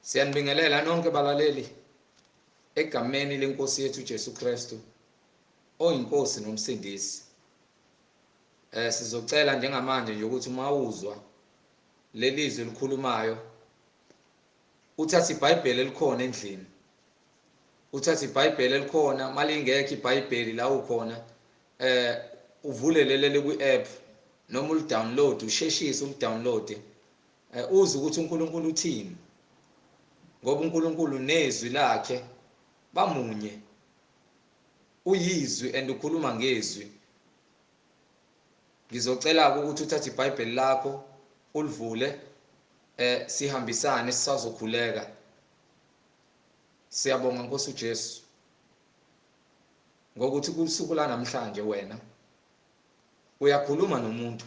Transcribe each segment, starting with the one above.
Siyanibingelela nonke balaleli egameni lenkosi yethu Jesu Kristu oyinkosi nomsindisi. Sizocela njengamanje nje ukuthi uma uzwa lelizwi elikhulumayo uthathe iBhayibheli elikhona endlini. Uthathe iBhayibheli elikhona, malingekho iBhayibheli la ukhona uvule leli kwi-app noma ulidownload, usheshise ulidownload, uze ukuthi uNkulunkulu uthini, ngoba uNkulunkulu nezwi lakhe bamunye, uyizwi and ukhuluma ngezwi. Ngizocela ukuthi uthathe iBhayibheli lakho ulivule, sihambisane sisazokhuleka. Siyabonga Nkosi uJesu ngokuthi kusuku la namhlanje wena uyakhuluma nomuntu.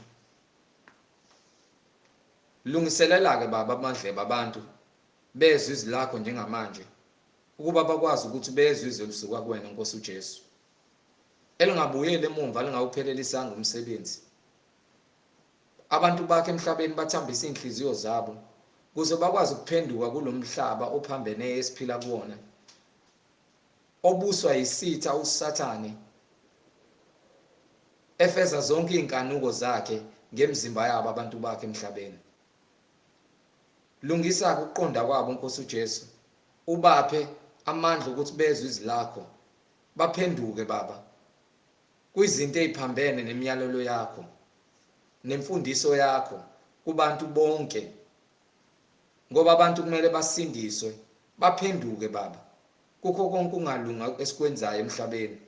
Lungiselela ke baba amadlebe abantu bezwe izwi lakho njengamanje, ukuba bakwazi ukuthi bezwe izwi elisuka kuwena Nkosi uJesu, elingabuyeli emumva, lingawuphelelisanga umsebenzi. Abantu bakhe emhlabeni bathambisa inhliziyo zabo ukuze bakwazi ukuphenduka kulomhlaba ophambene esiphila kuwona, obuswa yisitha uSathane, efeza zonke inkanuko zakhe ngemizimba yabo abantu bakhe emhlabeni. Lungisa ukuqonda kwabo Nkosi uJesu, ubaphe amandla ukuthi bezwe izwi lakho, baphenduke baba kwizinto eziphambene nemiyalelo yakho nemfundiso yakho kubantu bonke, ngoba abantu kumele basindiswe, baphenduke baba kukho konke ungalunga esikwenzayo emhlabeni.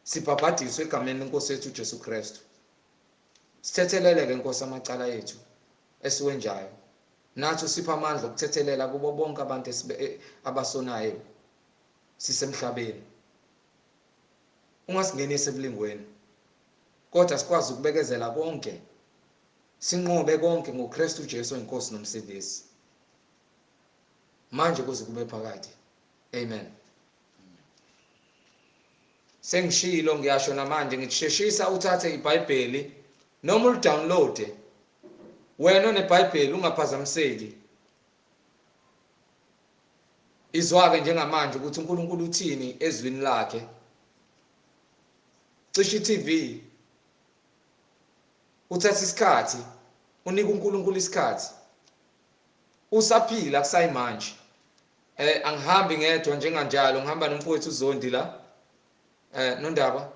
Sibhabhadiswe egameni lenkosi yethu uJesu Kristu. Sithethelele ke Nkosi amacala ethu esiwenjayo, nathi usipha amandla okuthethelela kubo bonke abantu abasonayo sisemhlabeni. Ungasingenisi ebulingweni, kodwa sikwazi ukubekezela konke, sinqobe konke ngoKristu Jesu inkosi nomsindisi, manje kuze kube phakade. Amen. Sengishilo, ngiyasho namanje, ngikusheshisa uthathe iBhayibheli noma ulidownload. Wena oneBhayibheli ungaphazamiseki. Izwa-ke njengamanje ukuthi uNkulunkulu uthini ezwini lakhe. Cisha i-TV, uthathe isikhathi, unike uNkulunkulu isikhathi. Usaphila kusayimanje. Angihambi ngedwa njenganjalo, ngihamba nomfowethu uZondi la. Nondaba,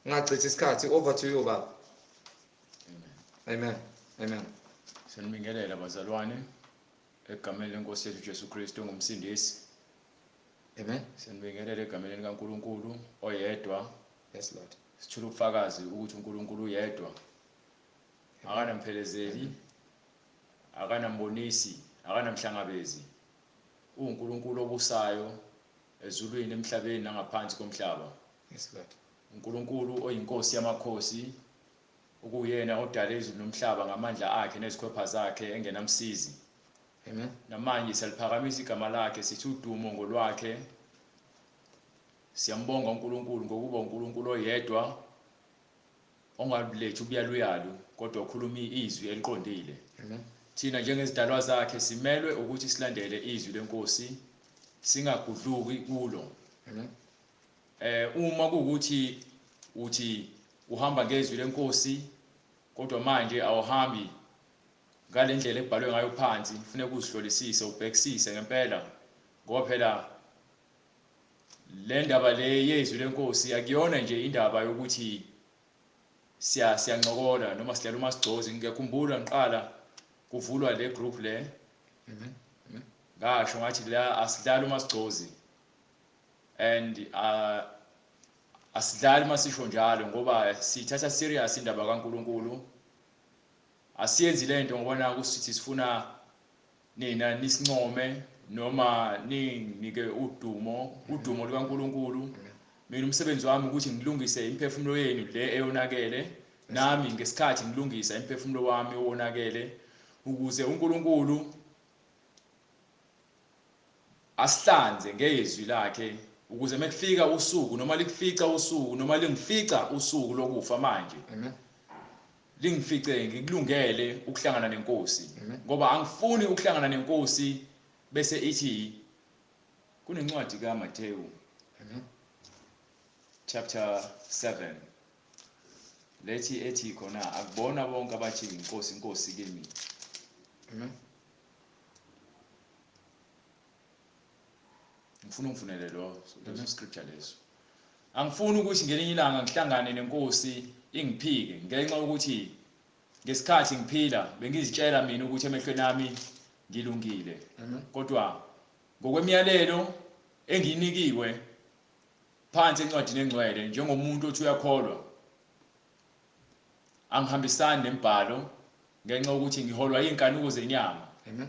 ngachitha isikhathi, over to you baba. Amen. Amen. Siyanibingelela bazalwane egameni lenkosi yethu Jesu Kristu ongumsindisi. Amen. Siyanibingelela egameni likaNkulunkulu oyedwa. Yes Lord. Sithula ubufakazi ukuthi uNkulunkulu uyedwa. Akanamphelezeli, akanambonisi, akanamhlangabezi. UNkulunkulu obusayo ezulwini, emhlabeni nangaphansi komhlaba. Yes Lord. uNkulunkulu oyinkosi yamakhosi, okuyena odala izulu nomhlaba ngamandla akhe nezikhwepha zakhe engenamsizi. Amen. Namanje siyaliphakamisa igama lakhe, sithi udumo ngolwakhe. Siyambonga uNkulunkulu ngokuba uNkulunkulu oyedwa ongabulethi ubuyaluyalu, kodwa ukhuluma izwi eliqondile. Amen. Thina njengezidalwa zakhe simelwe ukuthi silandele izwi lenkosi, singagudluki kulo. Amen. Uma kuwukuthi uthi uhamba ngezwi lenkosi kodwa manje awuhambi ngalendlela ebhalwe ngayo phansi, kufuneka uzihlolisise, ubhekisise ngempela, ngoba phela le ndaba le yezwi lenkosi akuyona nje indaba yokuthi siyancokola noma sidlala umasigcozi. Ngiyakhumbula ngiqala kuvulwa le group le, ngasho ngathi la asidlali umasigcozi, and asidlali masisho njalo ngoba sithatha serious indaba kaNkulunkulu. Asiyenzi lento ngoba naku sithi sifuna nina nisincome noma ninike udumo, udumo lukaNkulunkulu. Mina umsebenzi wami ukuthi ngilungise imiphefumulo yenu le eyonakele, nami ngesikhathi ngilungisa imiphefumulo wami owonakele, ukuze uNkulunkulu asihlanze ngezwi lakhe, ukuze mekufika usuku noma likufica usuku noma lingifica usuku lokufa manje, Amen, lingifice ngikulungele ukuhlangana nenkosi. Amen. Ngoba angifuni ukuhlangana nenkosi Bese ithi kunencwadi kaMathewu chapter 7 lethi ethi khona akubona bonke abathi inkosi inkosi kimi. Amen. Ngifuna ungifunele lo leso scripture leso. Angifuni ukuthi ngelinye ilanga ngihlangane nenkosi ingiphike ngenxa yokuthi ngesikhathi ngiphila bengizitshela mina ukuthi emehlweni ami ngilungile. Kodwa ngokwemiyalelo enginikiwe phansi encwadini engcwele njengomuntu othi uyakholwa, angihambisani nembhalo ngenxa yokuthi ngiholwa inkanuko zenyama. Amen.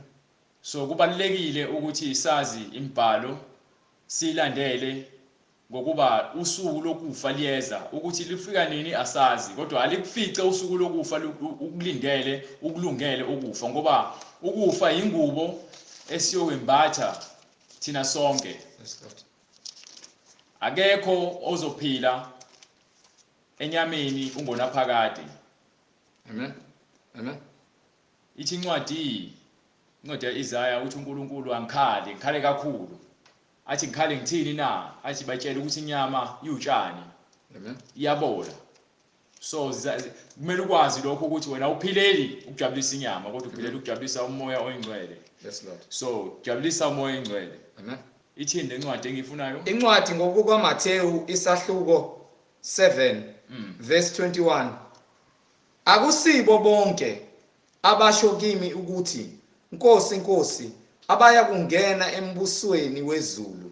So kubalulekile ukuthi sazi imibhalo silandele, ngokuba usuku lokufa liyeza. Ukuthi lifika nini asazi, kodwa alikufice usuku lokufa ukulindele, ukulungele ukufa, ngoba ukufa ingubo esiyokwembatha thina sonke. Yes, Lord. Akekho ozophila enyameni ungonaphakade. Amen. Amen. Ithi incwadi ya-Isaya uthi uNkulunkulu angikhale, ngikhale kakhulu. Athi ngikhale ngithini na? Athi batshele ukuthi inyama iwutshani. Amen. Iyabola. So kumele ukwazi lokho ukuthi wena uphileli ukujabulisa inyama, kodwa uphilela ukujabulisa umoya oyingcwele. Yes, Lord. So jabulisa umoya oyingcwele. Amen. Ithini lencwadi engiyifunayo? Incwadi ngokukaMathewu isahluko 7 verse 21. Akusibo bonke abasho kimi ukuthi Nkosi Nkosi abaya kungena embusweni wezulu,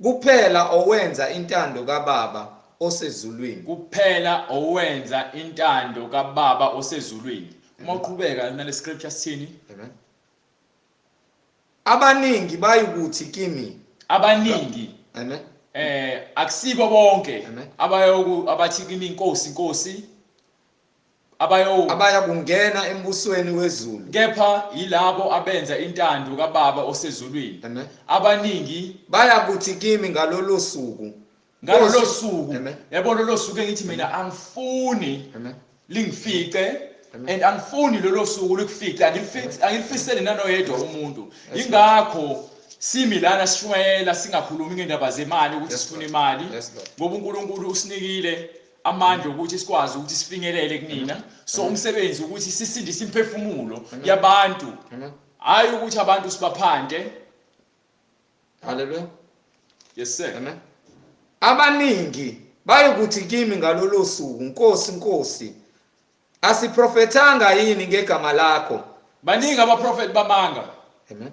kuphela owenza intando kaBaba osezulwini. Kuphela owenza intando kaBaba osezulwini. Uma uqhubeka nale scripture sithini? Amen. Abaningi bayukuthi kimi. Abaningi. Amen. Akusibo bonke Amen. Abathi kimi Nkosi Nkosi abaya kungena embusweni wezulu, kepha yilabo abenza intando kaBaba osezulwini. Amen. Abaningi bayakuthi kimi ngalolo suku, ngalolo suku. Amen. Yabo lolo suku engithi mina angifuni Amen. lingifice. Amen. And angifuni lolo suku likufice, angilifiseli nanoyedwa umuntu. Yes, Ingakho simi lana sishumayela singakhulumi ngendaba zemali ukuthi Yes, sifune Lord. imali. Yes, Lord. Ngoba uNkulunkulu usinikile amandla ukuthi sikwazi ukuthi sifinyelele kunina. So umsebenzi ukuthi sisindise imphefumulo yabantu. Amen. Hayi ukuthi abantu sibaphande. Hallelujah. Yes sir. Amen. Abaningi bayukuthi kimi ngalolo suku, Nkosi Nkosi, asiprofethanga yini ngegama lakho? Baningi abaprofeti bamanga. Amen.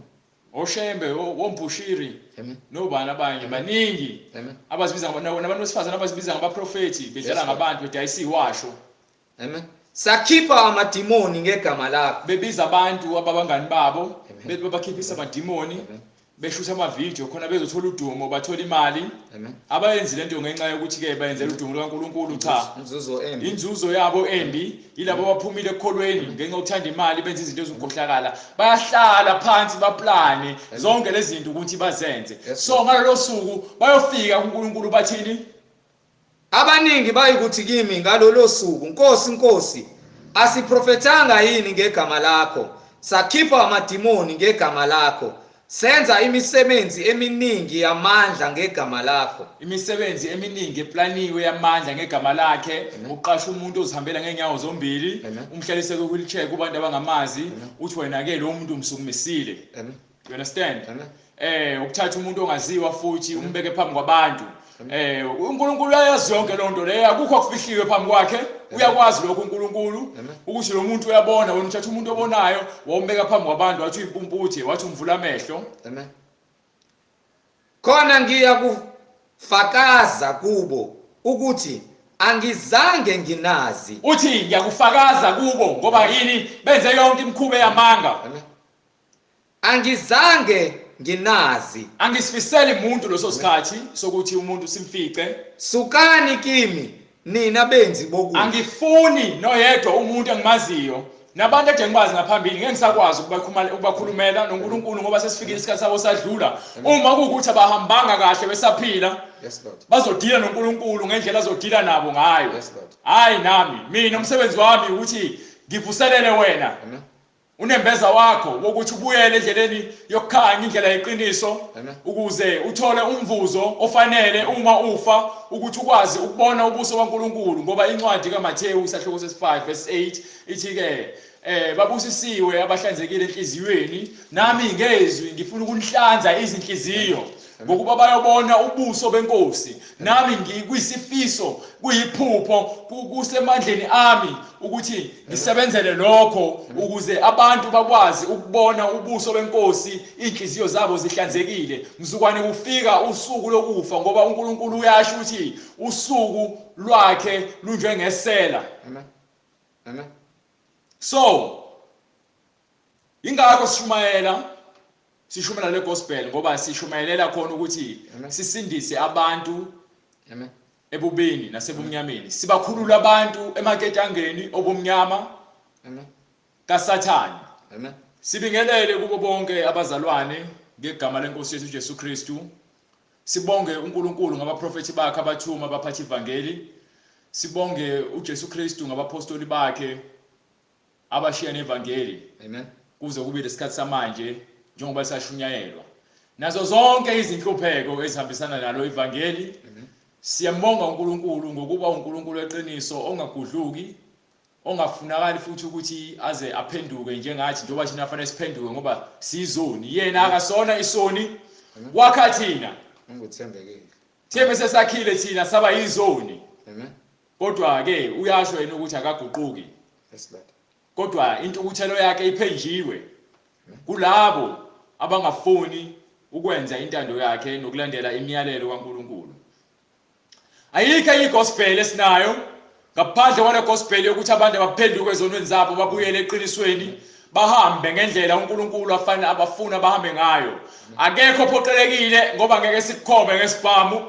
Oshembe, oMbushiri, Amen. nobani abanye baningi. Amen. Abazibiza nabantu besifazane abazibiza ngabaprofeti, bedlala Yes, Lord. ngabantu bedayisa iwasho. Amen. Sakhipha amadimoni ngegama lakho. Bebiza abantu ababangani babo, Amen. bebakhiphisa amadimoni, Amen. beshutha amavidiyo khona bezothola udumo, bathola imali. Amen. Abayenzi lento ngenxa yokuthi ke bayenzela udumo lukaNkulunkulu, cha. Inzuzo embi. Inzuzo yabo embi yilabo abaphumile ekukholweni ngenxa yokuthanda imali, benza izinto ezikhohlakala. Bayahlala phansi baplane zonke lezi zinto ukuthi bazenze. Yes, So ngalolo suku bayofika kuNkulunkulu bathini? Abaningi bayikuthi kimi ngalolo suku, Nkosi Nkosi, asiprofethanga yini ngegama lakho? Sakhipha amadimoni ngegama lakho, senza imisebenzi eminingi yamandla ngegama lakho. Imisebenzi eminingi eplaniwe yamandla ngegama lakhe. Amen. Uqasha umuntu ozihambela ngenyawo zombili, Amen. umhlalise ku-wheelchair kubantu abangamazi, Amen. uthi wena ke lo muntu umsukumisile. Amen. You understand? Amen. Ukuthatha umuntu ongaziwa futhi umbeke phambi kwabantu. uNkulunkulu uyayazi yonke loo nto leyo, akukho okufihliwe phambi kwakhe. Uyakwazi lokho uNkulunkulu Amen. ukuthi lo muntu uyabona. Wena uthatha umuntu obonayo wombeka phambi kwabantu, wathi uyimpumputhe, wathi umvula amehlo. Amen. Khona ngiyakufakaza kubo ukuthi angizange nginazi. Uthi ngiyakufakaza kubo ngoba yini? Benze yonke imikhuba yamanga. Amen. Angizange nginazi. Angisifiseli umuntu leso sikhathi sokuthi umuntu simfice. Sukani kimi nina benzi bokubi. Angifuni noyedwa umuntu engimaziyo nabantu ade ngibazi ngaphambili, ngeke ngisakwazi ukubakhulumela noNkulunkulu ngoba sesifikile isikhathi sabo sadlula. Uma kuwukuthi abahambanga kahle besaphila, Yes, Lord. bazodila noNkulunkulu ngendlela azodila nabo ngayo. Yes, Lord. Hayi nami, mina umsebenzi wami ukuthi ngivuselele wena. Amen. Unembeza wakho wokuthi ubuyele endleleni yokukhanya, indlela yeqiniso, ukuze uthole umvuzo ofanele uma ufa, ukuthi ukwazi ukubona ubuso kaNkulunkulu. Ngoba incwadi kaMathewu isahluko sesi-5 verse 8 ithi ke babusisiwe abahlanzekile enhliziyweni, nami ngezwi ngifuna ukunhlanza izinhliziyo, ngokuba bayobona ubuso benkosi. Nami ngikuyisifiso, kuyiphupho, kusemandleni ami ukuthi ngisebenzele lokho, ukuze abantu bakwazi ukubona ubuso benkosi, inhliziyo zabo zihlanzekile mzukwane kufika usuku lokufa. Ngoba uNkulunkulu uyasho ukuthi usuku lwakhe lunjengesela. Amen. Amen. So ingakho sishumayela le gospel, ngoba sishumayelela khona ukuthi sisindise abantu ebubini nasebumnyameni, sibakhulula abantu emaketangeni obumnyama kaSathane. Sibingelele kubo bonke abazalwane ngegama lenkosi yethu Jesu Kristu. Sibonge uNkulunkulu ngabaprofeti bakhe abathuma abaphathi ivangeli. Sibonge uJesu Kristu ngabapostoli bakhe abashiya nevangeli. Amen. Kuze kube lesikhathi samanje njengoba sashunyayelwa nazo zonke izinhlupheko ezihambisana nalo ivangeli. Siyambonga uNkulunkulu ngokuba uNkulunkulu weqiniso ongagudluki, ongafunakali futhi ukuthi aze aphenduke njengathi, njengoba thina fanele siphenduke ngoba siyizoni. Yena akasona isoni, wakha thina unguthembekile, thembe sesakhile thina saba yizoni. Amen. Kodwa ke uyasho yena ukuthi akaguquki. Yes Lord. Kodwa intukuthelo yakhe iphenjiwe kulabo abangafuni ukwenza intando yakhe nokulandela imiyalelo kaNkulunkulu. Ayikho igospel esinayo ngaphandle kwale gospel yokuthi abantu abaphenduke ezonweni zabo, babuyele eqinisweni, bahambe ngendlela uNkulunkulu afana abafuna bahambe ngayo. Akekho ophoqelekile, ngoba ngeke sikukhombe ngesibhamu,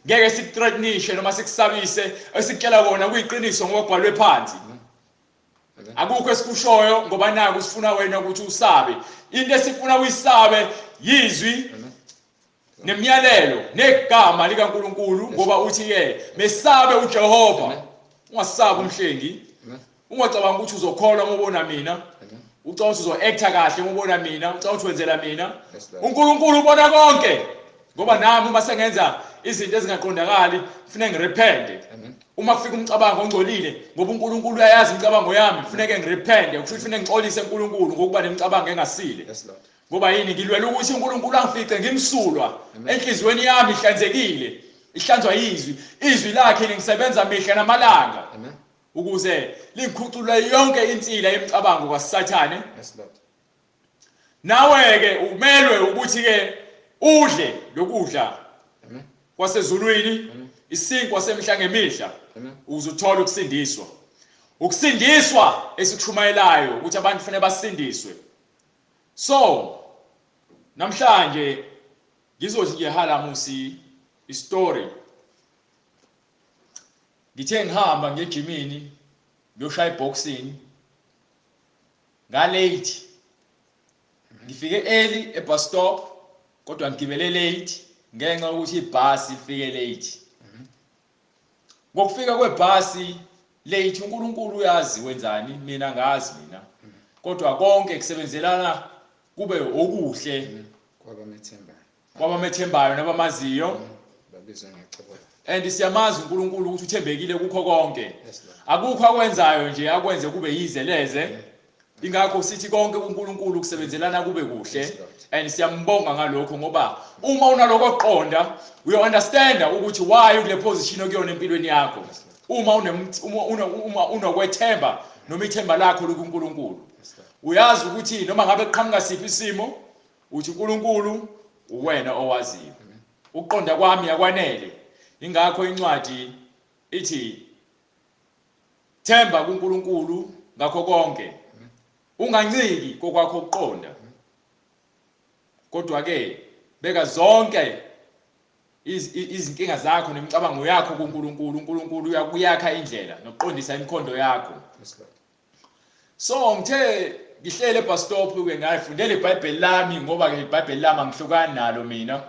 ngeke sikuthreatenishe noma sikusabise. Esikutshela kona kuyiqiniso ngoba kubhalwe phansi. Akukho esikushoyo ngoba naku sifuna wena ukuthi usabe. Into esifuna uyisabe yizwi nemiyalelo negama likaNkulunkulu, ngoba uthi ke mesabe uJehova, ungasabi umhlengi, ungacabanga ukuthi uzokholwa ngobona mina, ucabanga ukuthi uzo-acta kahle ngobona mina, ucabanga ukuthi wenzela mina. uNkulunkulu ubona konke, ngoba nami uma sengenza izinto ezingaqondakali kufanele ngirepente. Uma kufika umcabango ongcolile, ngoba uNkulunkulu uyayazi imicabango yami, kufanele ngirepente, kusho ukuthi kufanele ngixolise uNkulunkulu ngokuba nemicabango engasile. Ngoba yini? Ngilwela ukuthi uNkulunkulu angifice ngimsulwa enhliziyweni yami ihlanzekile, ihlanzwa yizwi, izwi lakhe lingisebenza mihla namalanga ukuze lingikhuculule yonke insila yemicabango kaSathane. Nawe ke umelwe ukuthi ke udle lokudla kwasezulwini, isinkwa semihla ngemihla, ukuze uthole ukusindiswa. Ukusindiswa esikushumayelayo ukuthi abantu kufanele basindiswe. So namhlanje ngizothi nje halamusi istory. Ngithe ngihamba ngejimini ngiyoshaya iboxing nga late. Ngifike early e bus stop, kodwa ngigibele late ngenxa yokuthi ibhasi ifike late. Ngokufika kwebhasi late, uNkulunkulu uyazi wenzani, mina ngazi mina. Kodwa konke kusebenzelana kube okuhle kwabamethembayo nabamaziyo. Babizwe ngecebo. And siyamazi uNkulunkulu ukuthi uthembekile kukho konke. Akukho akwenzayo nje akwenze kube yizeleze. Ingakho sithi konke kuNkulunkulu kusebenzelana kube kuhle. And siyambonga ngalokho, ngoba uma unaloko kuqonda uyo understand ukuthi why ukule position okuyona empilweni yakho. Uma unokwethemba noma ithemba lakho likuNkulunkulu, uyazi ukuthi noma ngabe kuqhamuka siphi isimo, uthi uNkulunkulu uwena owaziyo. Ukuqonda kwami akwanele. Ingakho incwadi ithi themba kuNkulunkulu ngakho konke, unganciki kokwakho ukuqonda, kodwa ke beka zonke izinkinga zakho nemicabango yakho kuNkulunkulu. uNkulunkulu uyakuyakha indlela nokuqondisa imikhondo yakho. So ngithe ngihlele ebus stop ke ngayifundela iBhayibheli lami, ngoba ke iBhayibheli lami angihlukani nalo mina.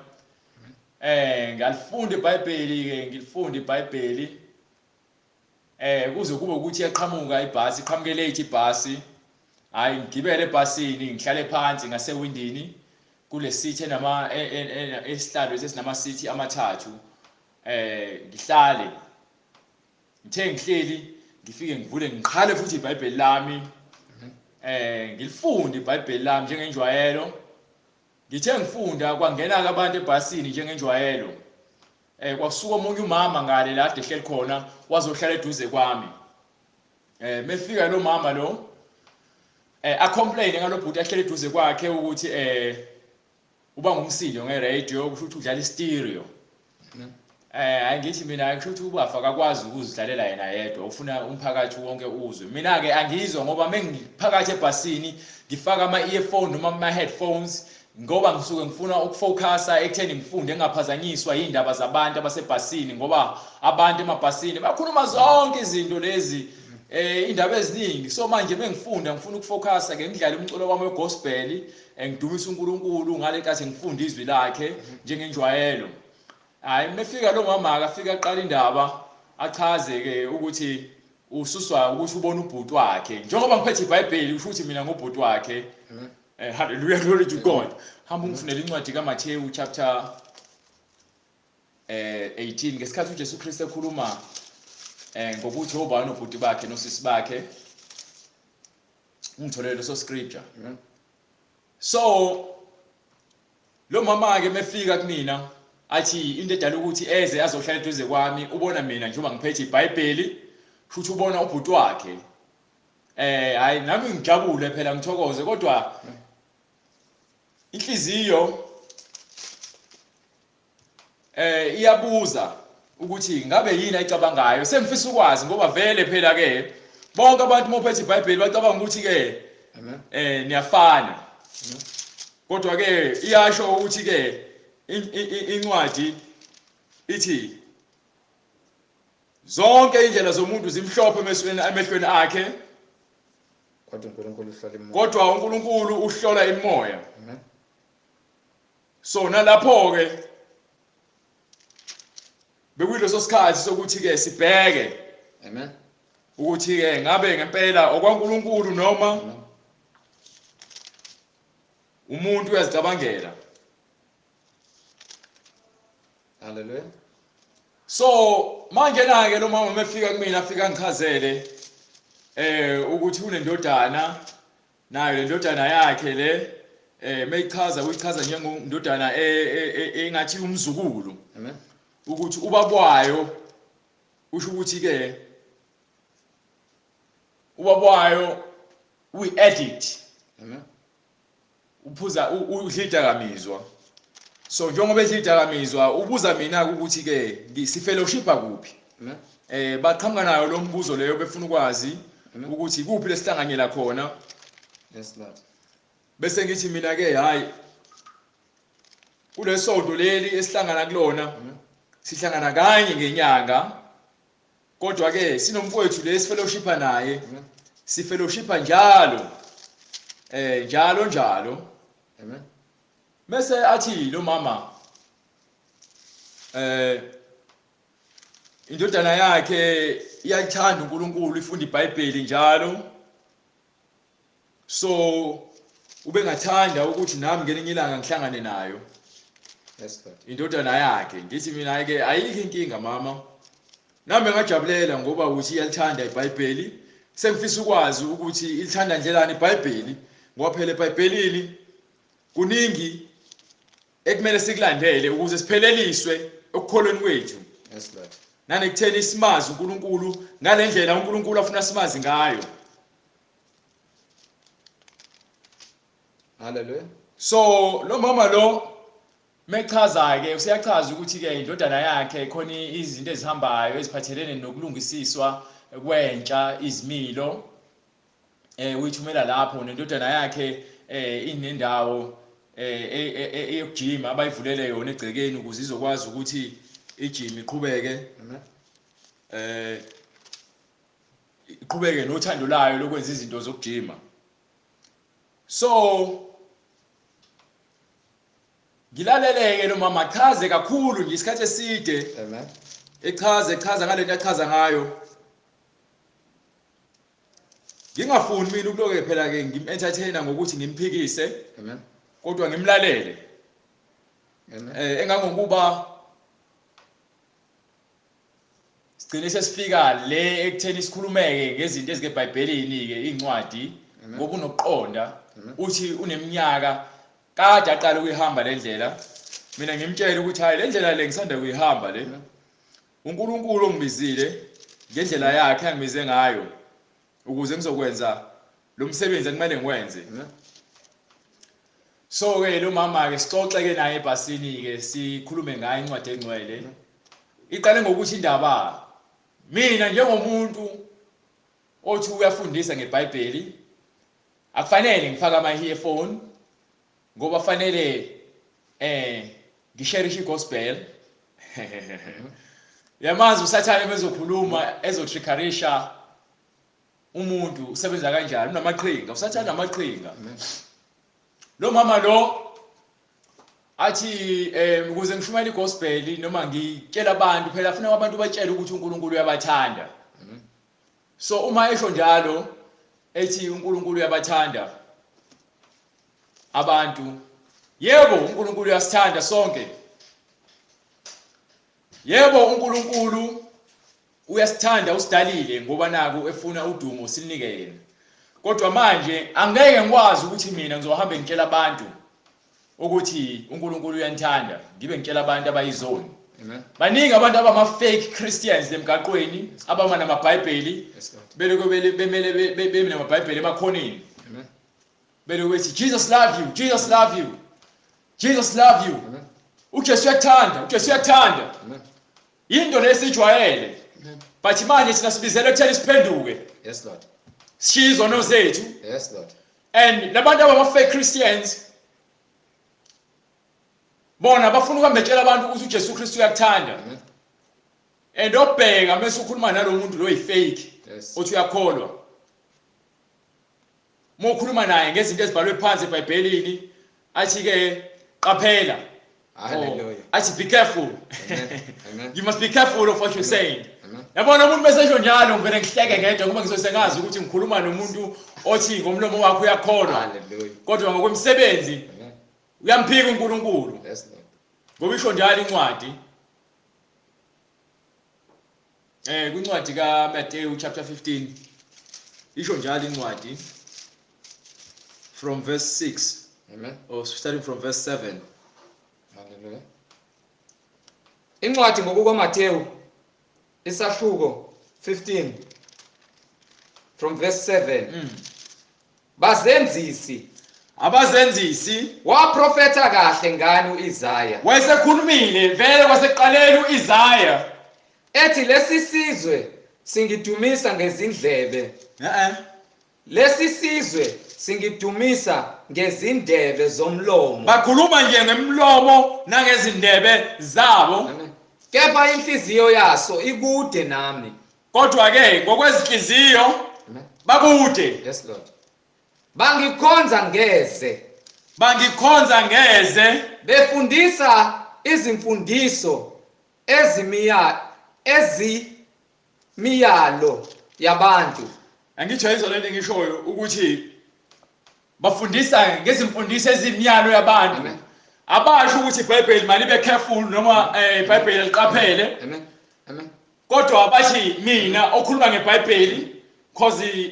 Ngalifunda iBhayibheli ke, ngilifunda iBhayibheli kuze kube ukuthi iyaqhamuka ibhasi, iqhamuke late ibhasi. Hayi, ngigibele ebhasini, ngihlale phansi ngasewindini kule seat enama esihlalo esinama seat amathathu. Ngihlale, ngithe ngihleli, ngifike ngivule ngiqhale futhi iBhayibheli lami, ngilifunde iBhayibheli lami njengenjwayelo. Ngithe ngifunda, kwangena abantu ebhasini njengenjwayelo. Kwasuka omunye umama ngale la kade ehleli khona, wazohlala eduze kwami. Mefika lo mama lo, a-complain ngalo bhuti ahleli eduze kwakhe ukuthi uba ngumsindo nge-radio, kusho ukuthi udlala i-stereo. Hayi, ngithi mina kusho ukuthi ubafa akakwazi ukuzidlalela yena yedwa, ufuna umphakathi wonke uzwe. Mina-ke angizwa, ngoba mengiphakathi ebhasini ngifaka ama-earphone noma ama-headphones, ngoba ngisuke ngifuna ukufocusa ekutheni ngifunde, ngingaphazanyiswa yindaba zabantu abasebhasini, ngoba abantu emabhasini bakhuluma zonke izinto lezi, indaba eziningi. So manje mengifunda ngifuna ukufocusa ke, ngidlale umculo wami wegospel, ngidumisa uNkulunkulu ngale nkathi ngifunda izwi lakhe njengenjwayelo. Hayi, mefika lo mama akafika aqala indaba, achaze ke ukuthi ususwa ukuthi ubona ubhuti wakhe, njengoba ngiphethe iBhayibheli kusho ukuthi mina ngubhuti wakhe. Hallelujah, glory to God. Hamba ungifunele incwadi kaMathewu chapter 18, ngesikhathi uJesu Kristu ekhuluma ngokuthi obani obhuti bakhe nosisi bakhe. Ungitholele leso scripture. So lo mama ke mefika kumina athi into edala ukuthi eze azohlala eduze kwami, ubona mina njengoba ngiphethe iBhayibheli, futhi ubona ubhuti wakhe. Hayi, nami ngijabule phela, ngithokoze, kodwa inhliziyo iyabuza ukuthi ngabe yini ayicabangayo. Sengifisa ukwazi, ngoba vele phela ke bonke abantu mophethe iBhayibheli bacabanga ukuthi ke niyafana. Kodwa ke iyasho ukuthi ke incwadi ithi zonke indlela zomuntu zimhlophe emehlweni akhe, kodwa uNkulunkulu uhlola imoya. Kodwa uNkulunkulu uhlola imoya. Amen. So nalapho ke bekuyileso sikhathi sokuthi ke sibheke. Amen. Ukuthi ke ngabe ngempela okwaNkulunkulu noma umuntu uyazicabangela. Hallelujah. So manje na ke lo mama mefika kumina afika ngichazele ukuthi unendodana, nayo le ndodana yakhe le meyichaza uyichaza njengendodana engathi umzukulu. Amen. Ukuthi ubabwayo usho ukuthi ke ubabwayo uyi-addict. Amen. Uphuza udla idakamizwa. So njengoba edla idakamizwa ubuza mina ukuthi ke sifellowshipa kuphi. Amen. Baqhamuka nayo lo mbuzo leyo befuna ukwazi Amen. ukuthi kuphi lesihlanganyela khona. Yes Lord. Bese ngithi mina ke hayi, kulesonto leli esihlangana kulona Amen. sihlangana kanye ngenyanga, kodwa ke sinomfowethu lesifellowshipa naye. Amen. Sifellowshipa njalo, njalo njalo. Amen. Bese athi lo mama indodana yakhe iyathanda uNkulunkulu, ifunda iBhayibheli njalo, so ubengathanda ukuthi nami ngelinye ilanga ngihlangane nayo. Yes Lord. Indodana yakhe. Ngithi mina ke ayikho inkinga mama, nami ngajabulela ngoba uthi iyalithanda iBhayibheli. Sengifisa ukwazi ukuthi ilithanda ndlelani iBhayibheli, ngoba phela eBhayibhelini kuningi ekumele sikulandele ukuze sipheleliswe ekukholweni kwethu. Yes Lord. Nanekutheni simazi uNkulunkulu ngalendlela uNkulunkulu afuna simazi ngayo. Hallelujah. So lo mama lo mechaza ke usiyachaza ukuthi ke indodana yakhe khona izinto ezihambayo eziphathelene nokulungisiswa kwentsha izimilo, uyithumela lapho, nendodana yakhe inendawo eyokujima abayivulele yona egcekeni ukuze izokwazi ukuthi ijima iqhubeke. Amen. Iqhubeke nothando layo lokwenza izinto zokujima. So ngilaleleke lo mama achaze kakhulu nje isikhathi eside. ; Amen. Echaze, echaza ngalento achaza ngayo. Ngingafuni mina ukuloke phela ke ngim-entertainer ngokuthi ngimphikise. Amen. Kodwa ngimlalele. Amen. Engangokuba sigcine sesifika le ekutheni sikhulumeke ngezinto ezikeBhayibhelini ke incwadi ngoba unokuqonda uthi uneminyaka kade aqala ukuyihamba le ndlela. Mina ngimtshela ukuthi hayi le ndlela le ngisanda kuyihamba le. uNkulunkulu ongibizile ngendlela yakhe angibize ngayo ukuze ngizokwenza lo msebenzi ekumele ngiwenze. So ke lo mama ke sixoxe ke naye ebhasini ke sikhulume ngayo incwadi engcwele. Iqale ngokuthi indaba mina njengomuntu othi uyafundisa ngeBhayibheli akufanele ngifake ama earphone ngoba fanele ngisharishe igospel. Yamazi uSathane mezokhuluma ezotrickerisha umuntu usebenza kanjani, unamaqhinga, uSathane amaqhinga. Lo mama lo athi ukuze ngishumayele igospel noma ngitshela abantu phela afuna abantu batshele ukuthi uNkulunkulu uyabathanda. So uma esho njalo ethi uNkulunkulu uyabathanda abantu, yebo uNkulunkulu uyasithanda sonke. Yebo uNkulunkulu uyasithanda, usidalile ngoba naku efuna udumo silinike yena. Kodwa manje angeke ngikwazi ukuthi mina ngizohamba ngitshela abantu ukuthi uNkulunkulu uyanithanda, ngibe ngitshela abantu abayizoni. Amen. Baningi abantu abama fake Christians emgaqweni abama namaBhayibheli, beloko bemele beme namaBhayibheli emakhoneni. Amen. Beloko bethi Jesus love you, Jesus love you, Jesus love you. Amen. uJesu uyakuthanda, uJesu uyakuthanda. Amen. Into lesijwayele. Amen. But manje thina sibizelwe ekutheni siphenduke. Yes Lord. Sishiye izono zethu. Yes Lord. And labantu abama fake Christians bona bafuna ukuhambetshela abantu ukuthi uJesu Kristu uyakuthanda. Amen. And obheka mase ukhuluma nalomuntu lo yi-fake. Yes. Othi uyakholwa. Uma ukhuluma naye ngezinto ezibhalwe phansi eBhayibhelini athi ke qaphela. Hallelujah. Athi be careful. Amen. Amen. You must be careful of what you're saying. Amen. Yabona umuntu bese esho njalo ngivele ngihleke ngedwa ngoba ngizosengazi ukuthi ngikhuluma nomuntu othi ngomlomo wakhe uyakholwa. Hallelujah. Kodwa ngokwemisebenzi Amen. uyamphika uNkulunkulu. Yes Lord. Ngoba isho njalo incwadi. Kwincwadi kaMathewu chapter 15 isho njalo incwadi from verse 6. Amen. Or starting from verse 7. Hallelujah. Incwadi ngokukaMathewu isahluko 15 from verse 7. Bazenzisi, abazenzisi waprofetha kahle ngani uIsaya. Wayesekhulumile vele kwasekuqaleni uIsaya ethi lesi sizwe singidumisa ngezindlebe. Lesi sizwe singidumisa ngezindebe zomlomo. Bakhuluma nje ngemlomo nangezindebe zabo. Amen. Kepha inhliziyo yaso ikude nami. Kodwa ke ngokwezinhliziyo Amen. bakude. Yes Lord. Bangikhonza ngeze. Bangikhonza ngeze. Befundisa izimfundiso ezimiyalo yabantu. Angitsho yizo lento engishoyo ukuthi bafundisa ngezimfundiso ezimiyalo yabantu. Amen. Abasho ukuthi iBhayibheli malibe careful noma iBhayibheli liqaphele. Amen. Amen. Kodwa bathi mina okhuluma ngeBhayibheli cause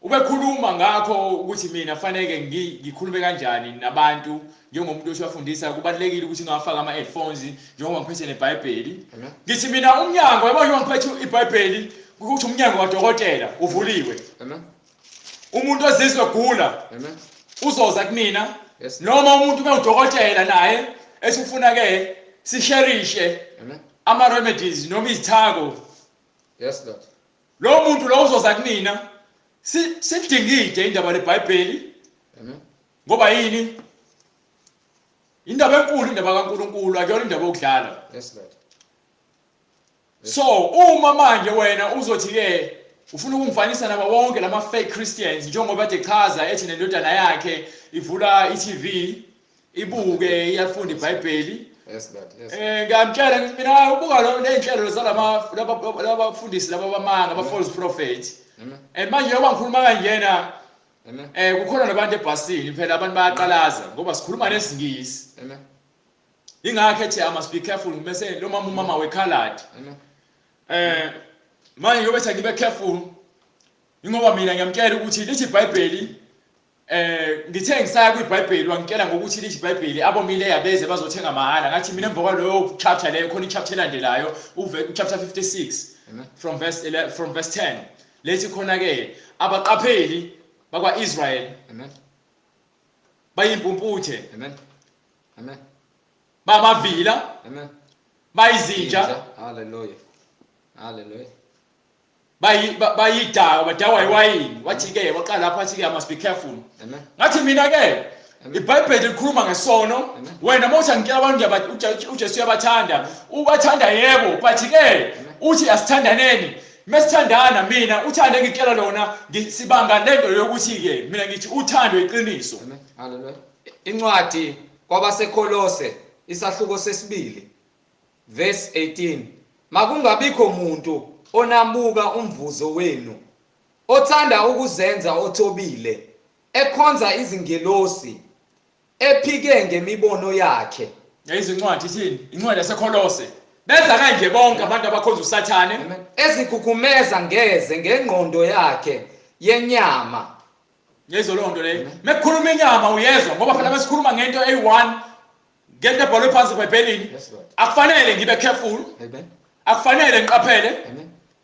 ubekhuluma ngakho ukuthi mina fanele ngikhulume kanjani nabantu njengomuntu osiyafundisa, kubalekile ukuthi ngawafaka ama headphones njengoba ngiphethe neBhayibheli. Amen. Ngithi mina umnyango yabo njengoba ngiphethe iBhayibheli ukuthi umnyango kadokotela uvuliwe. Amen. Umuntu ozizwe gula Amen. uzoza kumina. Yes. Noma umuntu mewudokotela naye esifuna ke sisherishe Amen. ama remedies noma izithako. Yes Lord. Lo muntu lo uzoza kumina sidingide indaba leBhayibheli. Amen. Ngoba yini? Indaba enkulu, indaba kaNkuluNkulu, akuyona indaba yokudlala. Yes Lord. So uma manje wena uzothi ke ufuna ukungifanisa nabo bonke lama fake Christians njengoba kade echaza ethi nendodana yakhe ivula iTV ibuke iyafunda iBhayibheli. Yes Lord. Yes. Ngiyamtshela ngithi mina ubuka lo nezinhlelo zalama labafundisi laba bamanga aba false prophets. And manje njengoba ngikhuluma kanjena kukhona nabantu ebhasini phela abantu bayaqalaza ngoba sikhuluma nesiNgisi. Ingakho ethi I must be careful bese lo mama umama wekhaladi. Manje njengoba ethi ngibe careful ingoba mina ngiyamtshela ukuthi lithi iBhayibheli ngithe ngisaya kwiBhayibheli wangitshela ngokuthi lithi iBhayibheli abomile yabeze bazothenga mahhala ngathi mina emva kwaloyo chapter leyo khona ichapter elandelayo uve chapter 56 from verse 11 from verse 10 lethi khona ke abaqapheli bakwaIsrael Amen. Bayimpumputhe. Amen. Amen. Bamavila. Amen. Bayizinja. Hallelujah. Hallelujah. Bayidaka badawa iwayini wathi ke waqala lapha athi ke I must be careful. Amen. Ngathi mina ke iBhayibheli likhuluma ngesono wena mawuthi angitshela abantu uJesu uyabathanda ubathanda yebo but ke uthi asithandaneni mesithandana mina uthande ngitshela lona sibanga lento yokuthi ke mina ngithi uthando iqiniso. Amen. Hallelujah. Incwadi kwabaseKolose isahluko sesibili verse 18 makungabikho umuntu onamuka umvuzo wenu othanda ukuzenza othobile ekhonza izingelosi ephike ngemibono yakhe. Izincwadi ithini? Incwadi yaseKolose benza kanje bonke abantu abakhonza uSathane ezikhukhumeza ngeze ngengqondo yakhe yenyama. Yezwa lonto leyo mekukhuluma inyama uyezwa ngoba phela mesikhuluma ngento eyi1 ngento ebhalwe phansi eBhayibhelini akufanele ngibe careful. Amen. Akufanele ngiqaphele.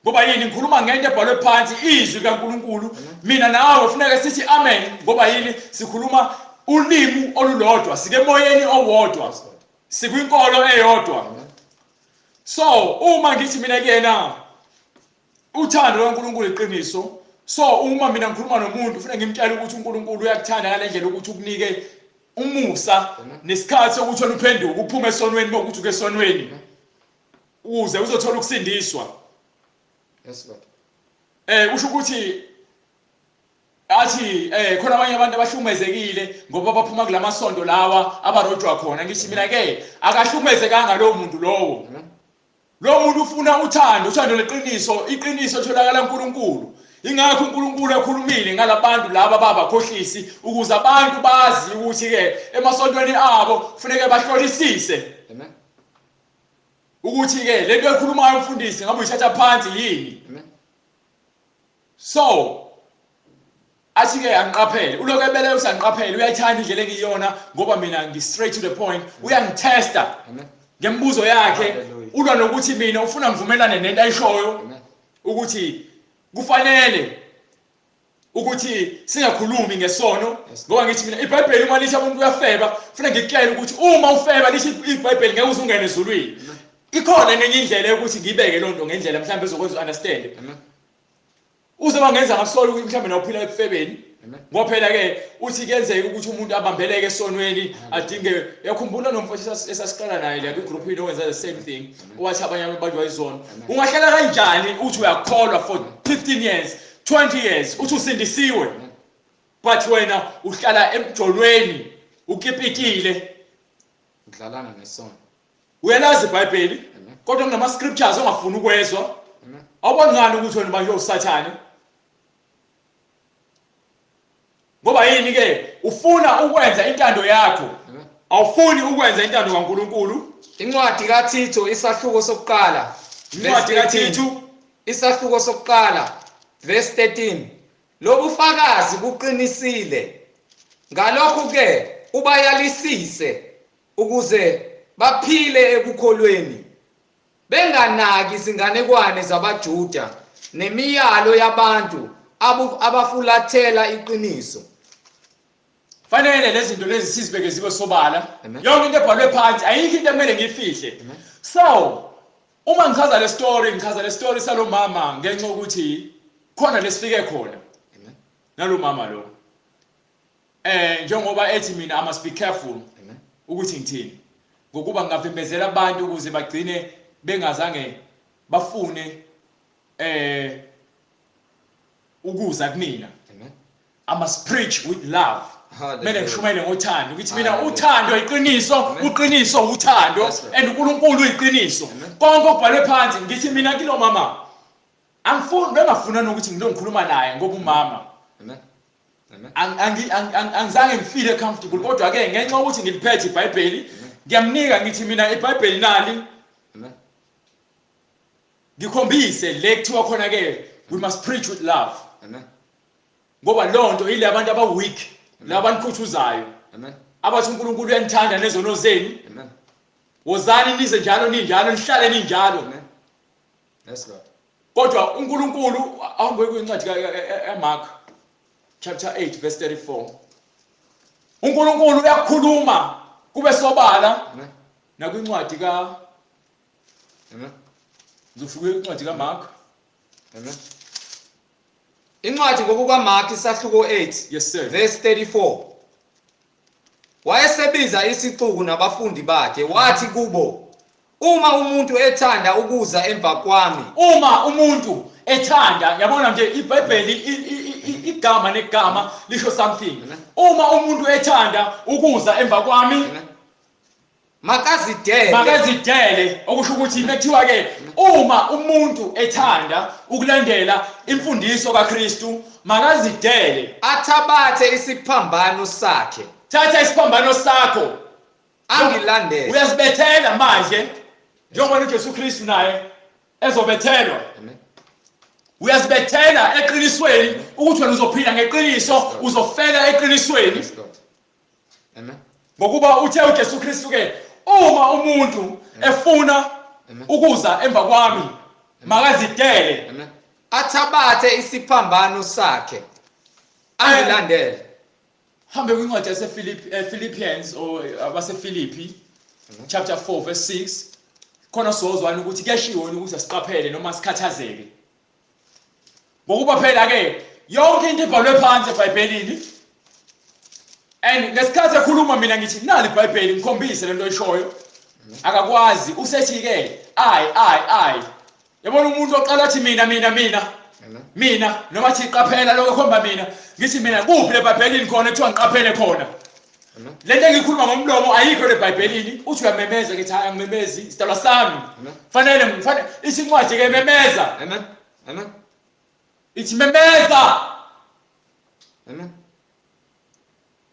Ngoba yini ngikhuluma ngento ebhalwe phansi izwi kaNkuluNkulu mina nawe kufuneka sithi amen ngoba yini sikhuluma ulimi olulodwa sike emoyeni owodwa sikwinkolo eyodwa. So uma ngithi mina kuyena uthando lwaNkuluNkulu iqiniso so uma mina ngikhuluma nomuntu kufanele ngimtshele ukuthi uNkulunkulu uyakuthanda ngalendlela ukuthi ukunike umusa nesikhathi sokuthi wena uphenduke uphume esonweni mokuthi uke esonweni uze uzothola ukusindiswa. Yes Lord. Usho ukuthi athi khona abanye abantu abahlumezekile ngoba baphuma kulamasonto lawa abarojwa khona ngithi mina ke akahlumezekanga lowo muntu lowo. Lo muntu ufuna uthando, uthando leqiniso, iqiniso litholakala kuNkulunkulu. Ingakho uNkulunkulu ekhulumile ngalabantu laba babakhohlisi ukuze abantu bazi ukuthi ke emasontweni abo kufuneke bahlolisise. Amen. Ukuthi ke lento ekhulumayo umfundisi ngabe uyithatha phansi yini. Amen. So athi ke angiqaphele uloko ebele usangiqaphele uyayithanda indlela engiyona ngoba mina ngi straight to the point uyangitesta. Amen. Ngembuzo yakhe ulwa nokuthi mina ufuna ngivumelane nento ayishoyo ukuthi kufanele ukuthi singakhulumi ngesono ngoba ngithi mina iBhayibheli uma lithi umuntu uyafeba kufanele ngikutshele ukuthi uma ufeba lithi iBhayibheli ngeke uze ungene ezulwini. Ikhona nenye indlela yokuthi ngibeke lonto ngendlela mhlawumbe ezokwenza understand. Uze wangenza ngasola ukuthi mhlawumbe nawuphila ekufebeni ngoba phela ke uthi kuyenzeka ukuthi umuntu abambeleke esonweni adinge uyakhumbula nomfowethu esasiqala naye la kwigroup yini owenza the same thing owathi abanye abantu banjwa izono. Ungahlala kanjani uthi uyakholwa for 15 years 20 years uthi usindisiwe but wena uhlala emjolweni ukipitile udlalana nesono. Uyalazi iBhayibheli kodwa kunama scriptures ongafuni ukwezwa. Awuboni ngani ukuthi wena ubanjwe uSathane? Ngoba yini ke ufuna ukwenza intando yakho awufuni ukwenza intando kaNkuluNkulu. Incwadi kaThithu isahluko sokuqala incwadi kaThithu isahluko sokuqala verse 13 lobufakazi buqinisile ngalokhu ke ubayalisise ukuze baphile ekukholweni benganaki izinganekwane zabaJuda nemiyalo yabantu abafulathela iqiniso. Fanele lezi zinto lezi sizibeke zibe sobala. Yonke into ebhalwe phansi ayikho into emele ngiyifihle. So uma ngichaza le story ngichaza le story salo mama ngenxa ukuthi khona lesifike khona nalo mama lo njengoba ethi mina I must be careful ukuthi ngithini ngokuba ngingavimbezela abantu ukuze bagcine bengazange bafune ukuza kumina. I must preach with love. Kumele ngishumayele ngothando ngithi mina uthando iqiniso, uqiniso uthando and uNkulunkulu uyiqiniso. Konke okubhalwe phansi ngithi mina kilo mama Angifuni bengafuna nokuthi ngilongikhuluma naye ngoba umama. Amen. Amen. Angizange ngifeel comfortable, kodwa ke ngenxa yokuthi ngiliphethe iBhayibheli ngiyamnika, ngithi mina iBhayibheli nali. Amen. Ngikhombise le kuthiwa khona ke we must preach with love. Amen. Ngoba lonto ile abantu aba weak, labanikhuthuzayo. Amen. Abathi uNkulunkulu uyanithanda nezono zenu. Amen. Wozani nize njalo ninjalo, nihlale ninjalo. Amen. Yes Lord. Kodwa uNkulunkulu awungwe kwincwadi kaMark chapter 8 verse 34. uNkulunkulu uyakhuluma kube sobala. Amen. Nakwincwadi ka Amen. Ngizofika incwadi kaMark. Amen. Incwadi ngokukaMark isahluko 8. Yes sir. Verse 34. Wayesebiza isixuku nabafundi bakhe wathi kubo, uma umuntu ethanda ukuza emva kwami. Uma umuntu ethanda, yabona nje iBhayibheli igama negama lisho something. Uma umuntu ethanda ukuza emva kwami, makazidele. Makazidele, okusho ukuthi bekuthiwa ke uma umuntu ethanda ukulandela imfundiso kaKristu makazidele, athabathe isiphambano sakhe. Thatha isiphambano sakho angilandele. Uyazibethela manje njengoba uJesu Kristu naye ezobethelwa. Amen. Uyazibethela eqinisweni ukuthi wena uzophila ngeqiniso, uzofela eqinisweni. Yes Lord. Amen. Ngokuba uthe uJesu Kristu ke uma umuntu efuna ukuza emva kwami makazidele. Amen. Athabathe isiphambano sakhe angilandele. Hambe kwincwadi yase Philippians or abase Philippi chapter 4 verse 6. Khona sozwana ukuthi kuyashiwo ukuthi asiqaphele noma sikhathazeke. Ngokuba phela ke yonke into ibhalwe phansi eBhayibhelini. And ngesikhathi ekhuluma mina ngithi nali iBhayibheli ngikhombise lento oyishoyo. Akakwazi usethi ke ay. Yabona umuntu oqala athi mina mina mina. Mina noma athi qaphela lokho khomba mina. Ngithi mina kuphi leBhayibhelini khona ekuthiwa ngiqaphele khona. Lento engikhuluma ngomlomo ayikho leBhayibhelini. Uthi uyamemeza ngithi hayi angimemezi, isidalwa sami. Fanele ngifanele ithi incwadi ke memeza. Amen. Amen. Ithi memeza. Amen.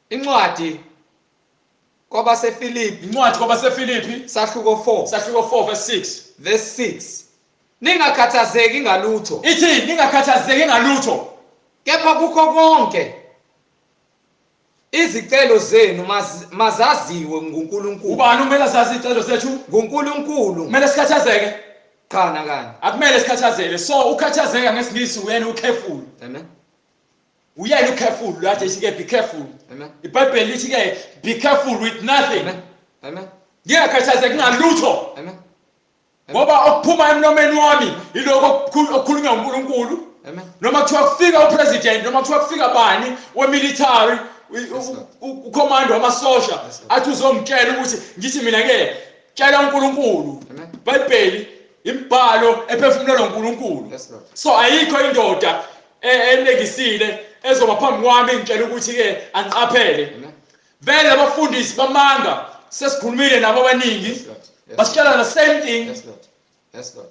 Incwadi kwabaseFilipi, incwadi kwabaseFilipi sahluko 4, sahluko 4 verse 6. Verse 6. Ningakhathazeki ngalutho. Ithi ningakhathazeki ngalutho. Kepha kukho konke izicelo zenu mazaziwe nguNkulunkulu. Ubani kumele azazi izicelo zethu? NguNkulunkulu. Kumele sikhathazeke? Cha nakanye. Akumele sikhathazeke. So ukhathazeka ngesingisi uyena ucareful. Amen. Uyena ucareful, lathi ithi ke be careful. Amen. iBhayibheli lithi ke be careful with nothing. Amen. Amen. Ngingakhathazeki ngalutho. Amen. Ngoba okuphuma emlomeni wami yiloko okukhulunywa uNkulunkulu. Amen. Noma kuthiwa kufika upresident, noma kuthiwa kufika bani wemilitary, ucommando wamasosha athi uzongitshela ukuthi ngithi mina ke tshela uNkulunkulu. iBhayibheli imibhalo ephefumulelwa uNkulunkulu. So ayikho indoda elengisile ezoba phambi kwami ngitshela ukuthi ke angiqaphele. Vele abafundisi bamanga sesikhulumile nabo abaningi basitshela the same thing.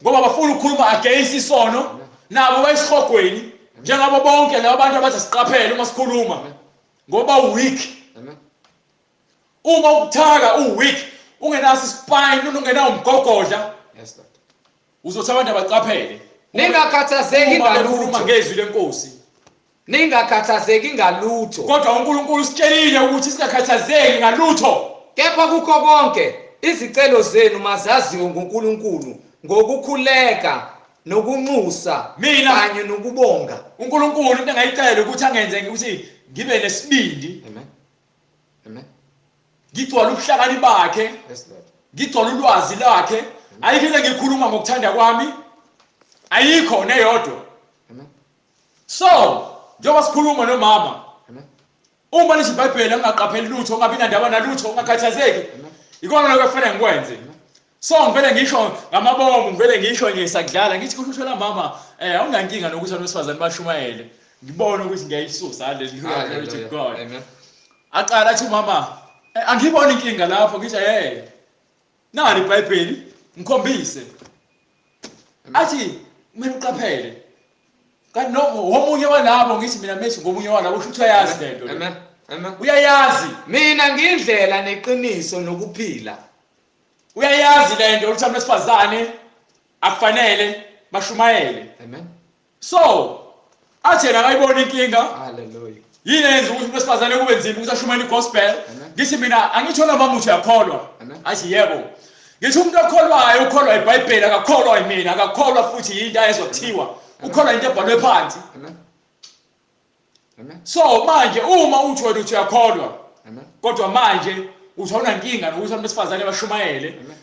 Ngoba bafuna ukukhuluma against isono nabo bayisihogweni njengabo bonke laba bantu abathi siqaphele uma sikhuluma ngoba weak. Uma ubuthaka uweak ungenaso ispine ungenawo umgogodla. Yes Lord. Uzothi abantu abaqaphele. Ningakhathazeki ngalutho ngezwi lenkosi. Ningakhathazeki ngalutho. Kodwa uNkulunkulu usitshelile ukuthi singakhathazeki ngalutho. Kepha kukho konke izicelo zenu mazaziwe nguNkulunkulu ngokukhuleka nokunxusa kanye nokubonga. uNkulunkulu into engayicela ukuthi angenze ukuthi ngibe nesibindi. Amen. Amen. Ngigcwale ubuhlakani bakhe. Yes Lord. Ngigcwale ulwazi lakhe. Ayikho into engikhuluma ngokuthanda kwami. Ayikho neyodwa. Amen. So, njengoba sikhuluma nomama. Amen. Uma lisho iBhayibheli angaqapheli lutho, ungabi nandaba nalutho, ungakhathazeki. Ikona lokho ekufanele ngikwenze. So ngivele ngisho ngamabomu, ngivele ngisho nje sakudlala ngithi kusho la mama, awunankinga nokuthi abantu besifazane bashumayele. Ngibona ukuthi ngiyayisusa. Hallelujah, glory to God. Amen. Aqala athi mama, angiboni inkinga lapho, ngithi hey. Nali iBhayibheli, ngikhombise. Athi kumele uqaphele. Kanti no womunye walabo, ngithi mina methi ngomunye walabo, usho ukuthi uyayazi lento. Amen. Amen. Uyayazi. Mina ngindlela neqiniso nokuphila. Uyayazi lento ukuthi abantu besifazane akufanele bashumayele. Amen. So athi yena akayibona inkinga. Hallelujah. Yini eyenza ukuthi umuntu wesifazane kube nzima ukuthi ashumayele igospel? Amen. Ngithi mina angitsho noma uthi uyakholwa. Amen. Athi yebo. Ngithi umuntu okholwayo ukholwa iBhayibheli, akakholwa yimina, akakholwa futhi yinto ayezwa kuthiwa. Ukholwa into ebhalwe phansi. Amen. Amen. So manje uma uthi wena uthi uyakholwa, Amen. kodwa manje uthi awunankinga nokuthi abantu besifazane bashumayele. Amen.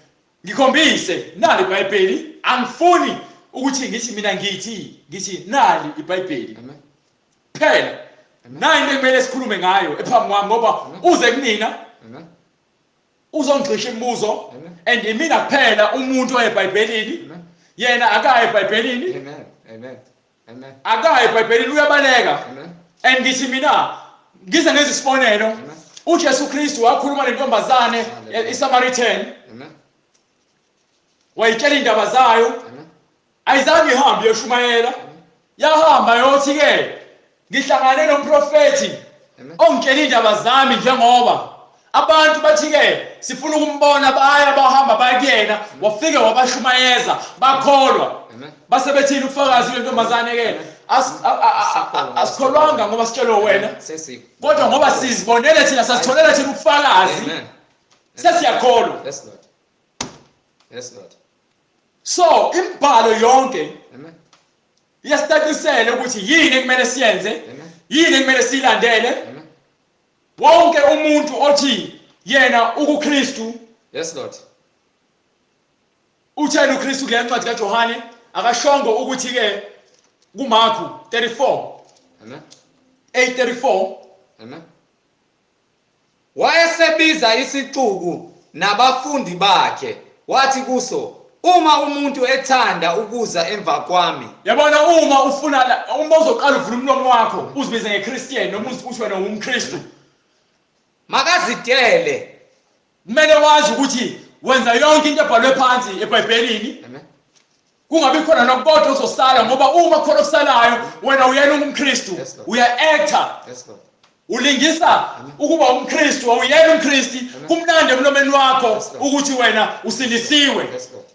Ngikhombise nali iBhayibheli, angifuni ukuthi ngithi mina ngithi nali iBhayibheli. Amen. Phela nayi into ekumele sikhulume ngayo ephambi kwami, ngoba uze kumina Amen. uzongixisha imibuzo, Amen. and imina kuphela umuntu oyeBhayibhelini. Amen. Yena akaye eBhayibhelini. Amen. Amen. Amen. Akaye eBhayibhelini, uyabaleka. Amen. And ngithi mina ngize ngenze isibonelo. Amen. uJesu Kristu wakhuluma nentombazane Hallelujah. iSamaritan, Amen. wayitshela indaba zayo. Amen. Ayizange ihambe yoshumayela, yahamba yothi ke ngihlangane nomprofeti Amen. ongitshela indaba zami, njengoba abantu bathi ke sifuna ukumbona, baya bahamba baya kuyena, wafike wabashumayeza, bakholwa. Amen. Base bethini ubufakazi lentombazane ke? Asikholwanga ngoba sitshelwe wena, Sesi. kodwa ngoba sizibonele thina, sasitholela thina ubufakazi, Amen. sesiyakholwa. Yes Lord. Yes Lord. So imibhalo yonke Amen. iyasicacisela ukuthi yini ekumele siyenze, Amen. yini ekumele siyilandele. Amen. Wonke umuntu othi yena ukuKristu, Yes Lord. uthena uKristu kule ncwadi kaJohane akashongo ukuthi ke kuMarku 34 Amen. 8:34. Amen. Wayesebiza isixuku nabafundi bakhe, wathi kuso, uma umuntu ethanda ukuza emva kwami. Yabona, uma ufuna, uma uzoqala uvula umlomo wakho uzibize ngeChristian noma uthi wena ungumKristu, makazidele. Kumele wazi ukuthi wenza yonke into ebhalwe phansi eBhayibhelini. Amen. Kungabi khona nokukodwa ozosala, ngoba uma khona okusalayo wena uyena ungumKristu. Yes, Lord. Uya-acta, Yes Lord. ulingisa ukuba umKristu, awuyena umKristu. Kumnandi emlomeni wakho Yes, Lord. ukuthi wena usindisiwe, Yes Lord.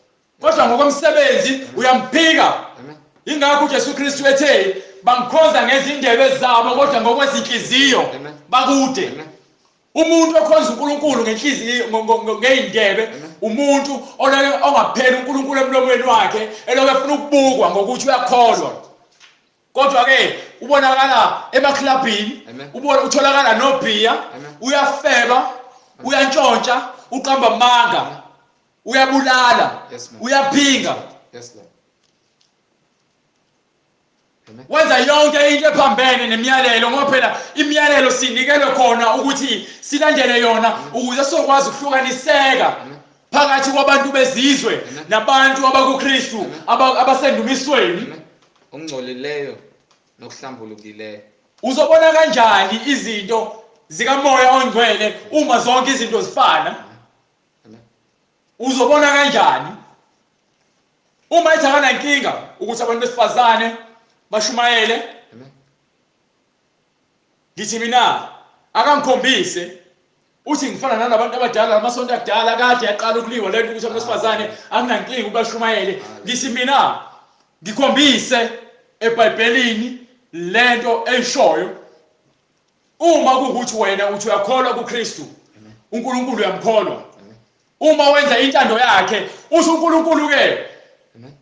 kodwa ngokomsebenzi uyamphika. Amen. Ingakho uJesu Kristu ethe bangikhonza ngezindebe zabo, kodwa ngokwezinhliziyo Amen. bakude. Amen. Umuntu okhonza uNkulunkulu ngenhliziyo ngeyindebe, Amen. umuntu oleke ongapheli uNkulunkulu emlomeni wakhe, elokhu efuna ukubukwa ngokuthi uyakholwa, kodwa ke ubonakala emaklabhini, Amen. ubona utholakala nobhiya, Amen. uyafeba, uyantshontsha, uqamba amanga, uyabulala, Yes, ma'am. uyaphinga, Yes Lord. Amen. wenza yonke into ephambene nemiyalelo, ngoba phela imiyalelo sinikelwe khona ukuthi silandele yona ukuze sizokwazi ukuhlukaniseka Amen. phakathi kwabantu bezizwe Amen. nabantu abakuKristu, abasendumisweni. Amen. Ongcolileyo nokuhlambulukileyo. Uzobona kanjani izinto zikamoya ongcwele uma zonke izinto zifana? Amen. Uzobona kanjani uma ethi akanankinga ukuthi abantu besifazane bashumayele? Amen. Ngithi mina akangikhombise, uthi ngifana nalabantu abadala, amasonto akudala kade yaqala ukuliwa lento ukuthi abantu besifazane akunankinga ubashumayele. Ngithi mina ngikhombise eBhayibhelini lento eyishoyo. Uma kuwukuthi wena uthi uyakholwa kuKristu, uNkulunkulu uyamkholwa, Amen. uma wenza intando yakhe, uthi uNkulunkulu ke. Amen.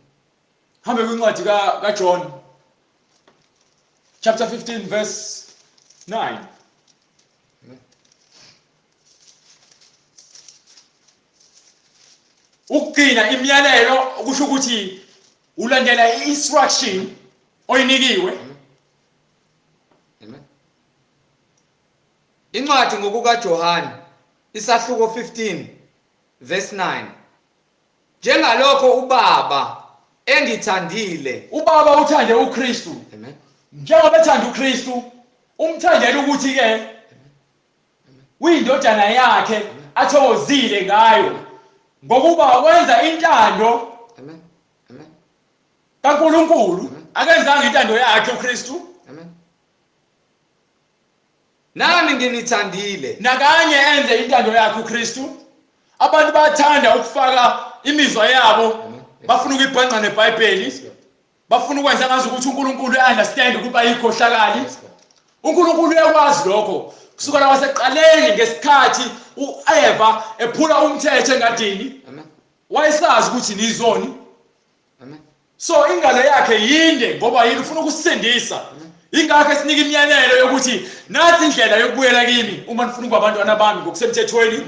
Hambe kwincwadi kaJohn chapter 15 verse 9. Amen. Ukugcina imiyalelo kusho ukuthi ulandela i-instruction oyinikiwe. Amen. Incwadi ngokukaJohane isahluko 15 verse 9. Njengalokho uBaba engithandile. Ubaba uthande uKristu. Amen. Njengoba ethanda uKristu, umthandela ukuthi ke uyindodana yakhe athokozile ngayo, ngokuba wenza intando Amen. Amen. kaNkuluNkulu, Akenzanga intando yakhe uKristu. Amen. Nami nginithandile. Nakanye enze intando yakhe uKristu. Abantu bayathanda ukufaka imizwa yabo, bafuna ukuyibhanqa neBhayibheli, bafuna ukwenza ngazi ukuthi uNkulunkulu uyaunderstand ukuthi bayikhohlakali. uNkulunkulu uyakwazi lokho kusukela kwasekuqaleni ngesikhathi uEva ephula umthetho engadini. Wayesazi ukuthi nizoni. So ingalo yakhe yinde ngoba yini ufuna ukusindisa. Ingakho esinika imiyalelo yokuthi nathi indlela yokubuyela kimi uma nifuna ukuba abantwana bami ngokusemthethweni.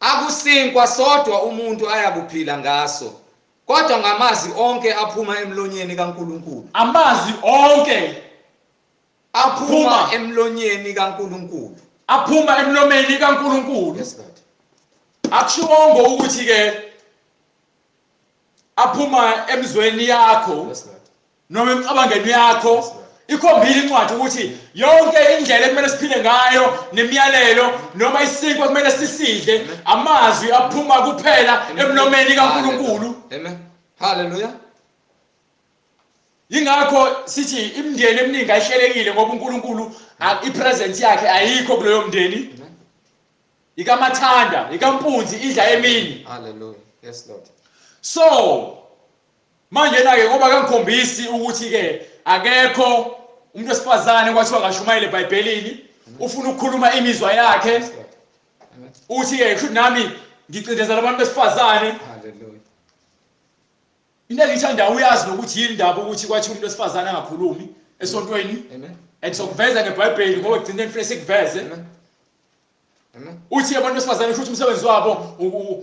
Akusinkwa sodwa umuntu ayakuphila ngaso, kodwa ngamazwi onke aphuma emlonyeni kaNkulunkulu. Amazwi onke aphuma emlonyeni kaNkulunkulu. Aphuma emlomeni kaNkulunkulu. Yes Lord. Akushiwongo ukuthi ke aphuma emzweni yakho. Yes Lord. Noma emcabangeni yakho. Ikhombile incwadi ukuthi yonke indlela ekumele siphile ngayo nemiyalelo noma isinkwa kumele sisidle, amazwi aphuma kuphela emlomeni kaNkulunkulu. Amen. Hallelujah. Ingakho sithi imindeni eminingi ayihlelekile ngoba uNkulunkulu ipresence yakhe ayikho kuleyo mndeni. Ikamathanda, ikampunzi idla emini. Hallelujah. Yes Lord. So manje na ke ngoba kangikhombisi ukuthi ke akekho umuntu wesifazane kwathiwa akashumayele eBhayibhelini, ufuna ukukhuluma imizwa yakhe. Uthi ke kusho nami ngicindezela abantu besifazane. Hallelujah. Into engiyithandayo uyazi nokuthi yini indaba ukuthi kwathiwa umuntu wesifazane angakhulumi esontweni. Amen. And sokuveza ngeBhayibheli ngoba kugcine kufanele sikuveze. Amen. Amen. Uthi abantu besifazane kusho umsebenzi wabo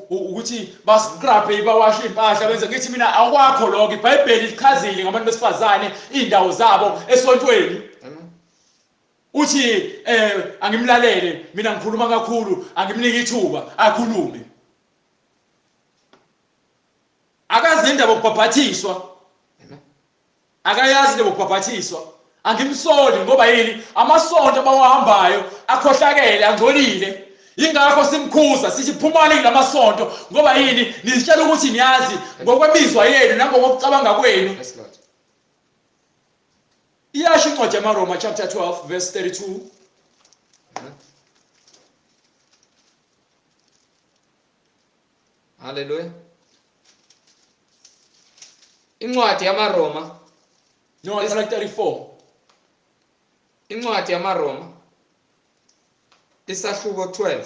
ukuthi bascrape, bawashe impahla, benze. Ngithi mina akwakho lokho, iBhayibheli lichazile ngabantu besifazane indawo zabo esontweni. Amen. Uthi angimlalele mina ngikhuluma kakhulu, angimnike ithuba akhulume. Akazi indaba yokubhabhathiswa. Amen. Akayazi indaba yokubhabhathiswa. Angimsoli ngoba yini, amasonto abawahambayo akhohlakele, angcolile. Ingakho simkhuza sithi phumani kulamasonto ngoba yini, nizitshela ukuthi niyazi ngokwemizwa yenu nangokucabanga kwenu. Yes Lord. Iyasho incwadi yamaRoma chapter 12 verse 32. Amen. Hallelujah. Incwadi yamaRoma. No, it's like 34. Incwadi yamaRoma isahluko 12.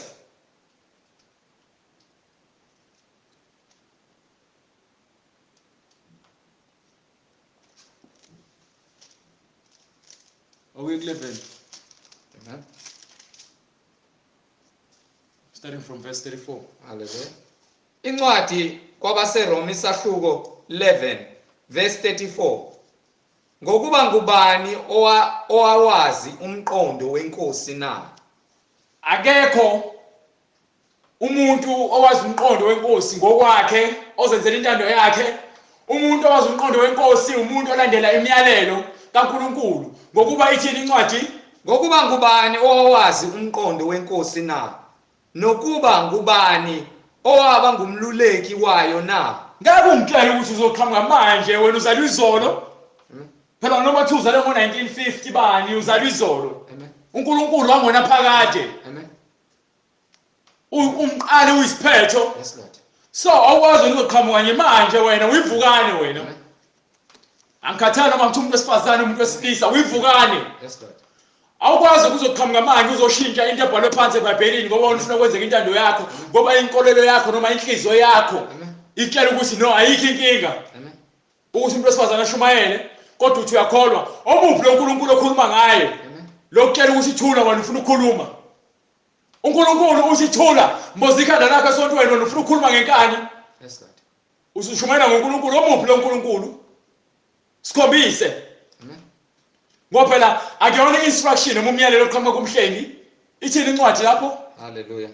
Awake 11. Amen. Starting from verse 34. Hallelujah. Incwadi kwabaseRoma isahluko 11 verse 34. Ngokuba ngubani owawazi umqondo wenkosi na? Akekho umuntu owazi umqondo wenkosi ngokwakhe, ozenzela intando yakhe. Umuntu owazi umqondo wenkosi umuntu olandela imiyalelo kaNkulunkulu. Ngokuba ithini incwadi? Ngokuba ngubani owawazi umqondo wenkosi na? Nokuba ngubani owaba ngumluleki wayo na? Ngeke ungitshele ukuthi uzoqhamuka manje wena uzalwa izolo. Phela noma uthi uzalwe ngo-1950 bani, uzalwa izolo. Amen. uNkulunkulu wangona phakade. Amen. Umqali uyisiphetho. Yes Lord. So awukwazi ukuqhamuka nje manje wena uyivukane wena. Amen. Angikhathali noma ngithu umuntu wesifazane umuntu wesilisa uyivukane. Yes Lord. Awukwazi ukuzoqhamuka manje uzoshintsha into ebhalwe phansi eBhayibhelini ngoba ufuna ukwenzeka intando yakho, ngoba inkolelo yakho noma inhliziyo yakho itshela ukuthi no ayikho inkinga. Amen. Ukuthi umuntu wesifazane ashumayele kodwa uthi uyakholwa. Omuphi lo uNkulunkulu okhuluma ngaye? Lokutshela ukuthi thula wena ufuna ukukhuluma. uNkulunkulu uthi thula, mboza ikhanda lakho esontweni wena ufuna ukukhuluma ngenkani. Yes Lord. Usushumayela ngoNkulunkulu, omuphi lo uNkulunkulu? Sikhombise. Amen. Ngoba phela akuyona instruction noma umyalelo oqhamuka kumhlengi. Ithini incwadi lapho? Hallelujah.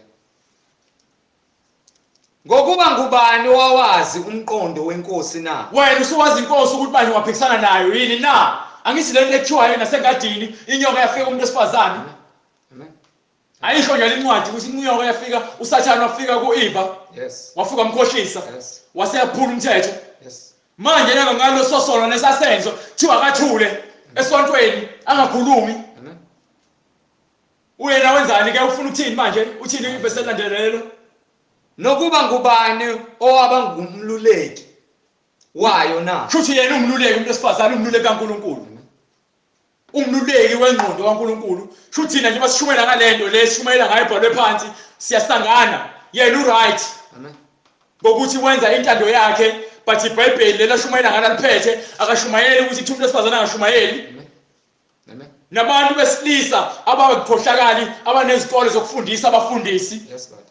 Ngokuba ngubani owawazi umqondo wenkosi na? Wena usuwazi inkosi ukuthi manje ungaphikisana nayo yini na? Angithi lento ekuthiwayo nasengadini inyoka yafika umuntu wesifazane. Amen. Ayisho nje incwadi ukuthi inyoka yafika uSathane wafika kuEva. Yes. Wafika umkhohlisa. Yes. Waseyaphula umthetho. Yes. Manje nanga ngalo sosolo nesasenzo kuthiwa akathule esontweni angakhulumi. Uyena wenzani ke, ufuna ukuthini manje? Uthini bese landela lelo? Nokuba ngubani owaba ngumluleki wayo na? Shuthi yena umluleki, umuntu wesifazane umluleki kaNkuluNkulu, umluleki wengqondo kaNkuluNkulu. Shuthi thina nje basishumela ngalento le sishumela ngayo ibhalwe phansi, siyasangana. Yena uright ngokuthi wenza intando yakhe, but iBhayibheli lela shumayela ngala liphethe, akashumayeli ukuthi umuntu wesifazane angashumayeli. Nabantu besilisa abakhohlakali abanezikole zokufundisa abafundisi. Yes Lord.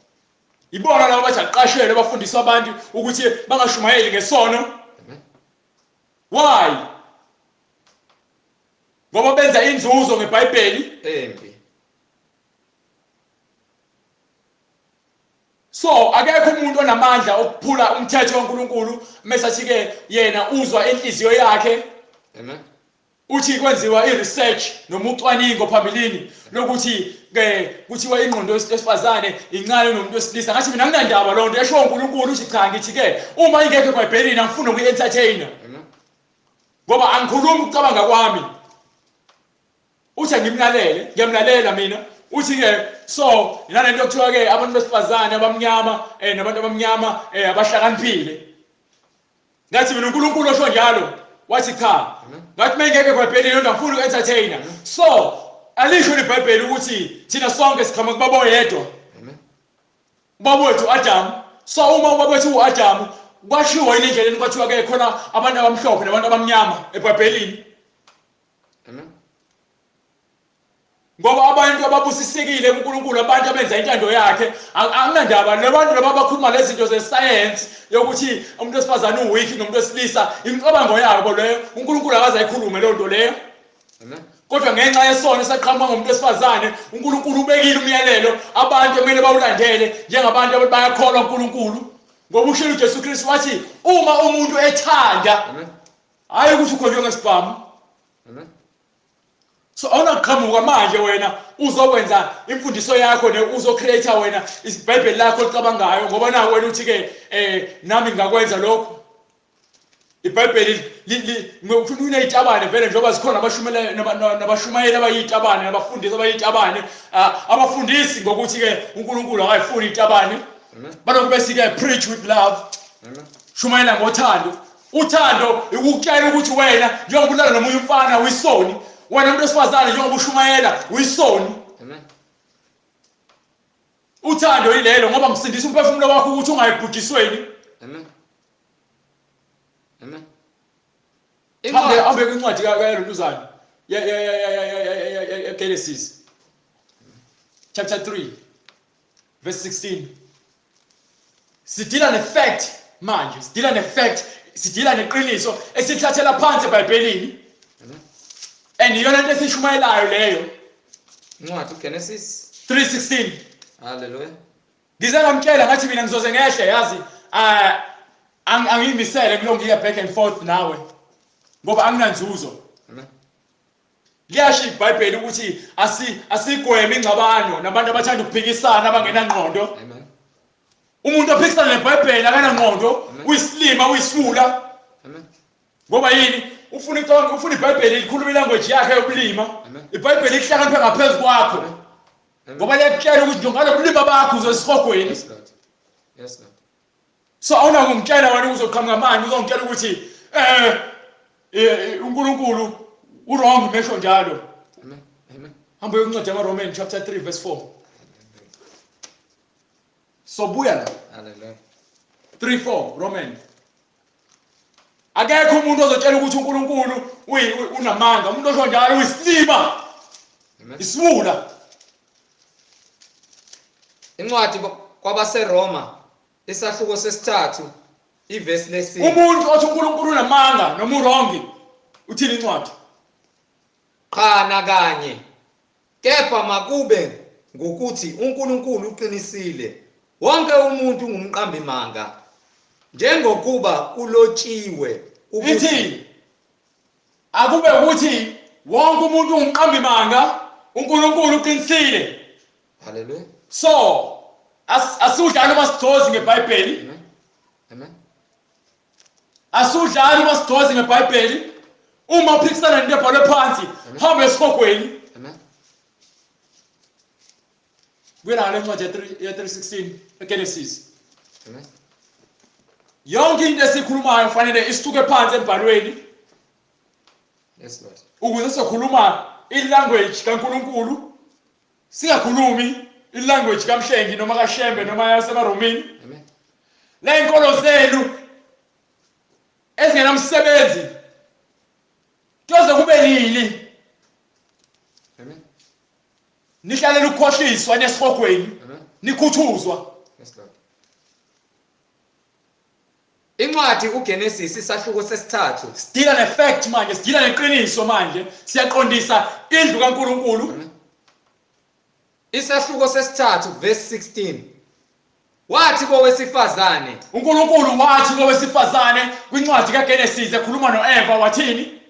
Ibona labo bathi aqashelwe bafundiswa abantu ukuthi bangashumayeli ngesono. Why? Ngoba benza inzuzo ngeBhayibheli embi. So akekho umuntu onamandla okuphula umthetho kaNkuluNkulu mase ke yena uzwa inhliziyo yakhe. Amen. Uthi kwenziwa i-research noma ucwaningo phambilini lokuthi ke kuthiwa ingqondo yesifazane incane nomuntu wesilisa. Ngathi mina nginandaba lonto esho uNkulunkulu, uthi cha, ngithi ke uma ingekho eBhayibhelini angifuni ukuyi-entertainer ngoba angikhulumi ukucabanga kwami. Uthi ngimlalele, ngiyamlalela mina. Uthi ke so nalento kuthiwa ke abantu besifazane abamnyama nabantu abamnyama abahlakaniphile. Ngathi mina uNkulunkulu osho njalo, wathi cha. Ngathi mengeke eBhayibhelini kodwa ngifuna uku-entertainer. So alisho iBhayibheli ukuthi thina sonke siqhamuka kubaba oyedwa. Ubaba wethu Adam. So uma ubaba wethu uAdam, kwashiwo yini endleleni kwathiwa ke khona abantu abamhlophe nabantu abamnyama eBhayibhelini? Ngoba abantu ababusisekile kuNkulunkulu, abantu abenza intando yakhe, anginandaba labantu laba abakhuluma lezi zinto zesayensi yokuthi umuntu wesifazane uweak nomuntu wesilisa, imicabango yabo leyo, uNkulunkulu akaze ayikhulume leyo nto leyo. Kodwa ngenxa yesono esaqhamuka ngomuntu wesifazane, uNkulunkulu ubekile umyalelo abantu kumele bawulandele njengabantu abayakholwa uNkulunkulu. Ngoba ushilo uJesu Kristu wathi uma umuntu ethanda, hayi ukuthi ukhonjwe ngesibhamu. So awunaqhamuka manje wena uzokwenza imfundiso yakho ne uzocreate wena iBhayibheli lakho olicabangayo, ngoba na wena uthi ke nami ngingakwenza lokho. iBhayibheli linezitabane vele, njengoba zikhona nabashumayeli abayitabane nabafundisi abayitabane, abafundisi ngokuthi ke uNkulunkulu akayifuni itabane. Balokhu bese ke preach with love, shumayela ngothando. Uthando ukutshela ukuthi wena njengoba ulala nomunye umfana uyisoni, wena umuntu wesifazane njengoba ushumayela uyisoni. Uthando yilelo, ngoba ngisindisa umphefumulo wakho ukuthi ungayibhujisweni. Amen. Amen. Hambe kwincwadi kaLontuzana ya Genesis chapter 3 verse 16. Sidila nefact manje, sidila nefact, sidila neqiniso esithathela phansi eBhayibhelini. And iyona into esishumayelayo leyo. Incwadi Genesis 3:16. Hallelujah. Ngize ngamtshela ngathi mina ngizoze ngehle, yazi angiyimisele kulongiya back and forth nawe ngoba anginanzuzo. Liyasho iBhayibheli ukuthi asigweme ingxabano nabantu abathanda ukuphikisana abangenangqondo. Umuntu ophikisana neBhayibheli akanangqondo, uyisilima, uyisifula. Ngoba yini? Ufuna iBhayibheli likhuluma ilanguage yakhe yokulima. iBhayibheli lihlakaniphe ngaphezu kwakho. Ngoba liyakutshela ukuthi ngalokulima bakho uzosihogweni. Yes Lord. Yes Lord. So awunakungitshela wena uzoqhamuka manje uzongitshela ukuthi uNkulunkulu uwrong mesho njalo. Amen. Amen. Hamba uyoncwadi yamaRomans chapter 3 verse 4. So buya la. Hallelujah. 3:4 Romans. Akekho umuntu ozotshela ukuthi uNkulunkulu unamanga. Umuntu osho njalo uyisilima. Isiwula. Incwadi kwabaseRoma isahluko sesithathu ivesi lesine. Umuntu othi uNkulunkulu unamanga noma uwrong, uthini incwadi? Qha nakanye, kepha makube ngokuthi uNkulunkulu uqinisile, wonke umuntu ungumqambi manga, njengokuba kulotshiwe ukuthi akube ukuthi wonke umuntu ungumqambi manga, uNkulunkulu uqinisile. Hallelujah. So asudlala uma sigcozi ngeBhayibheli. Amen. Amen. Asudlali uma sidoze ngeBhayibheli. Uma uphikisana nento ebhalwe phansi, hamba esihogweni. Amen. Kuyela ngale ncwadi ya 3:16 eGenesis. Amen. Yonke into esikhulumayo fanele isuke phansi embhalweni. Yes Lord. Ukuze sizokhuluma ilanguage kaNkuluNkulu, singakhulumi ilanguage kaMhlengi noma kaShembe noma yasemaromini. Amen. Le inkolo zenu ezingenamsebenzi kuyoze kube nini? Amen. Nihlalela ukukhohliswa nesihogweni. Amen. Nikhuthuzwa. Yes Lord. Incwadi uGenesis isahluko sesithathu. Sidila nefact manje, sidila neqiniso manje, siyaqondisa indlu kaNkuluNkulu. Isahluko sesithathu verse 16. Wathi kowesifazane, uNkulunkulu wathi kowesifazane kwincwadi kaGenesis ekhuluma noEva wathini?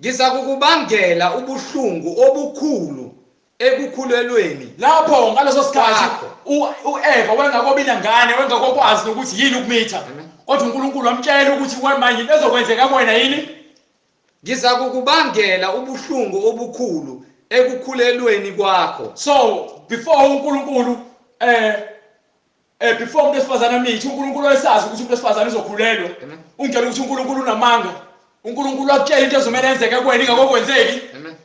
Ngiza kukubangela ubuhlungu obukhulu ekukhulelweni. Lapho ngaleso sikhathi uEva wengakobi nangane, wengakokwazi nokuthi yini ukumitha. Kodwa uNkulunkulu wamtshela ukuthi manje into ezokwenzeka kuwena yini? Ngiza kukubangela ubuhlungu obukhulu ekukhulelweni kwakho. So before uNkulunkulu before umuntu wesifazane amithi, uNkulunkulu wayesazi ukuthi umuntu wesifazane uzokhulelwa. Ungitshela ukuthi uNkulunkulu unamanga. uNkulunkulu wakutshela into ezomele yenzeke kuwena ingakokwenzeki. Amen.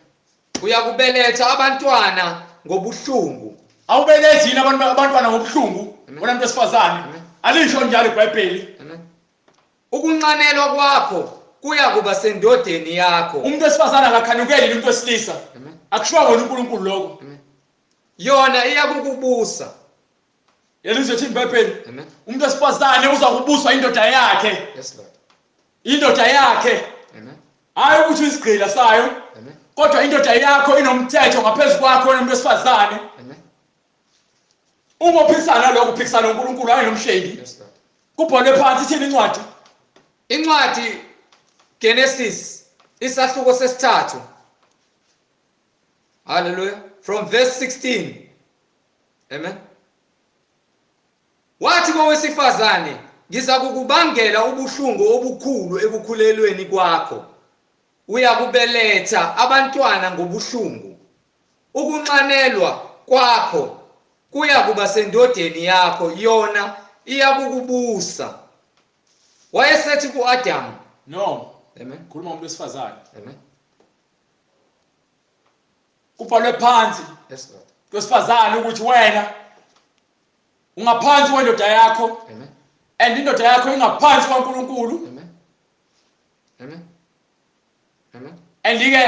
Uyakubeletha abantwana ngobuhlungu. Awubelethi yini abantwana ngobuhlungu wena muntu wesifazane? Alisho njalo iBhayibheli. Amen. Ukunxanelwa kwakho kuya kuba sendodeni yakho. Umuntu wesifazane akakhanukeli umuntu wesilisa. Akushiwo wena uNkulunkulu lokho. Yona iyakukubusa. Yelizwe thini iBhayibheli? Umuntu wesifazane uza kubuswa indoda yakhe. Yes Lord. Indoda yakhe. Amen. Hayi ukuthi uyisigqila sayo. Amen. Kodwa indoda yakho inomthetho ngaphezulu kwakho wena umuntu wesifazane. Amen. Uma uphikisana lokho uphikisana noNkulunkulu hayi nomshengi. Yes Lord. Kubhalwe phansi ithini incwadi? Incwadi Genesis isahluko sesithathu. Hallelujah. From verse 16. Amen. Wathi kowesifazane, ngiza kukubangela ubuhlungu obukhulu ekukhulelweni kwakho. Uyakubeletha abantwana ngobuhlungu. Ukunxanelwa kwakho kuya kuba sendodeni yakho, yona iyakukubusa. Wayesethi kuAdam. No. Amen. Khuluma umuntu wesifazane. Amen. Kubhalwe phansi. Yes Lord. Kwesifazane ukuthi wena ungaphansi kwendoda yakho. Amen. And indoda yakho ingaphansi kwaNkulunkulu. Amen. Amen. Amen. And ke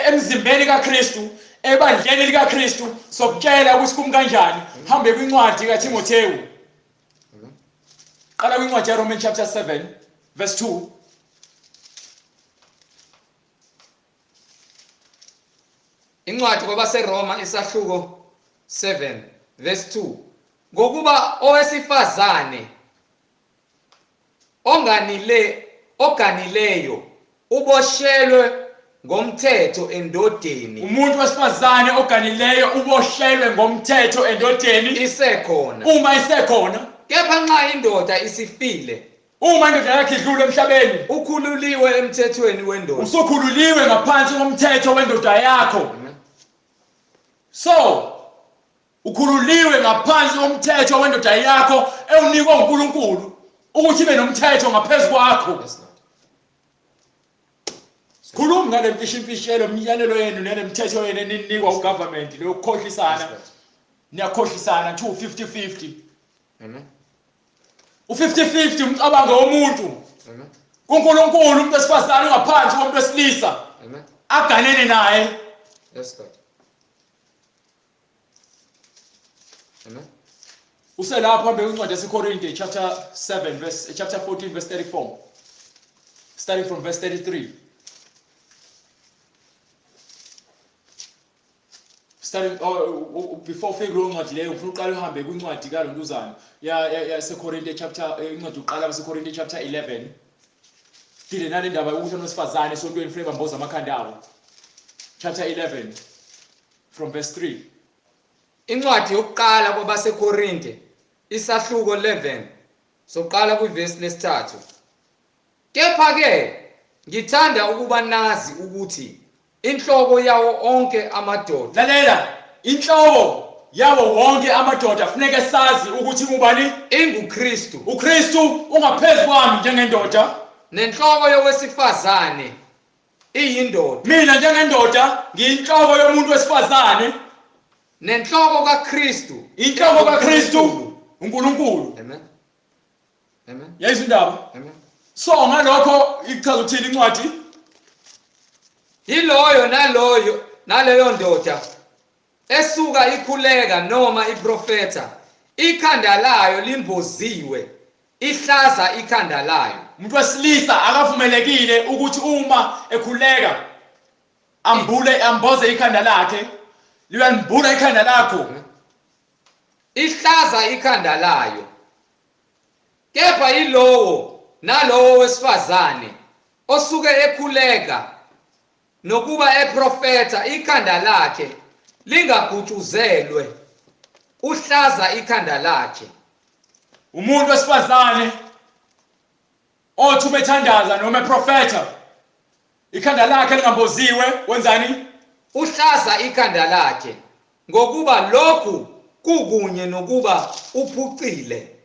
emzimbeni kaKristu, ebandleni likaKristu sokutshela ukuthi kumi kanjani. Hambe kwincwadi kaTimothewu. Amen. Qala kwincwadi yaRomans chapter 7 verse 2. Incwadi kwabaseRoma isahluko 7 verse 2. Ngokuba owesifazane oganileyo uboshelwe ngomthetho endodeni. Umuntu wesifazane oganileyo uboshelwe ngomthetho endodeni isekhona. Uma isekhona. Kepha nxa indoda isifile, uma indoda yakhe idlule emhlabeni, ukhululiwe emthethweni wendoda. Usukhululiwe ngaphansi komthetho wendoda yakho. Amen. So ukhululiwe ngaphansi komthetho wendoda yakho ewunikwe uNkulunkulu ukuthi ibe nomthetho ngaphezulu kwakho. Yes Lord. Khuluma ngale mfishimfishelo imiyalelo yenu nemithetho yenu eninikwa ugovernment lokukhohlisana. Niyakhohlisana 250-50. Amen. U50-50 umcabango womuntu. Amen. kuNkulunkulu umuntu wesifazane ungaphansi komuntu wesilisa. Amen. Aganene naye. Yes Lord. Amen. Uselapha hambe kwincwadi yaseKorinte chapter 7 verse chapter 14 verse 34. Starting from verse 33. Starting before ufike kuleyo ncwadi leyo ufuna uqale uhambe kwincwadi kaLontuzana yaseKorinte chapter incwadi uqala yaseKorinte chapter 11. Dile nale ndaba yokuthi amasifazane esontweni kufuneka bamboze amakhanda awo. Chapter 11 from verse 3. Incwadi yokuqala kwabaseKorinte isahluko 11 soqala kwivesi lesithathu. Kepha ke ngithanda ukuba nazi ukuthi inhloko yawo onke amadoda. Lalela, inhloko yawo wonke amadoda funeke sazi ukuthi ubani? InguKristu. uKristu ungaphezulu kwami njengendoda. Nenhloko yowesifazane iyindoda. Mina njengendoda ngiyinhloko yomuntu wesifazane. Nenhloko kaKristu. Inhloko kaKristu uNkulunkulu. Amen. Amen. Yayizwa indaba? Amen. So ngalokho ichaza ukuthini incwadi? Yiloyo naloyo naleyo ndoda esuka ikhuleka noma iprofetha, ikhanda layo limboziwe, ihlaza ikhanda layo. Umuntu wesilisa akavumelekile ukuthi uma ekhuleka ambule amboze ikhanda lakhe. Liyalimbula ikhanda lakho. Ihlaza ikhanda layo. Kepha yilowo nalowo wesifazane osuke ekhuleka nokuba eprofetha, ikhanda lakhe lingagutshuzelwe, uhlaza ikhanda lakhe. Umuntu wesifazane othi ubethandaza noma eprofetha ikhanda lakhe lingamboziwe, wenzani? Uhlaza ikhanda lakhe, ngokuba lokhu kukunye nokuba uphucile.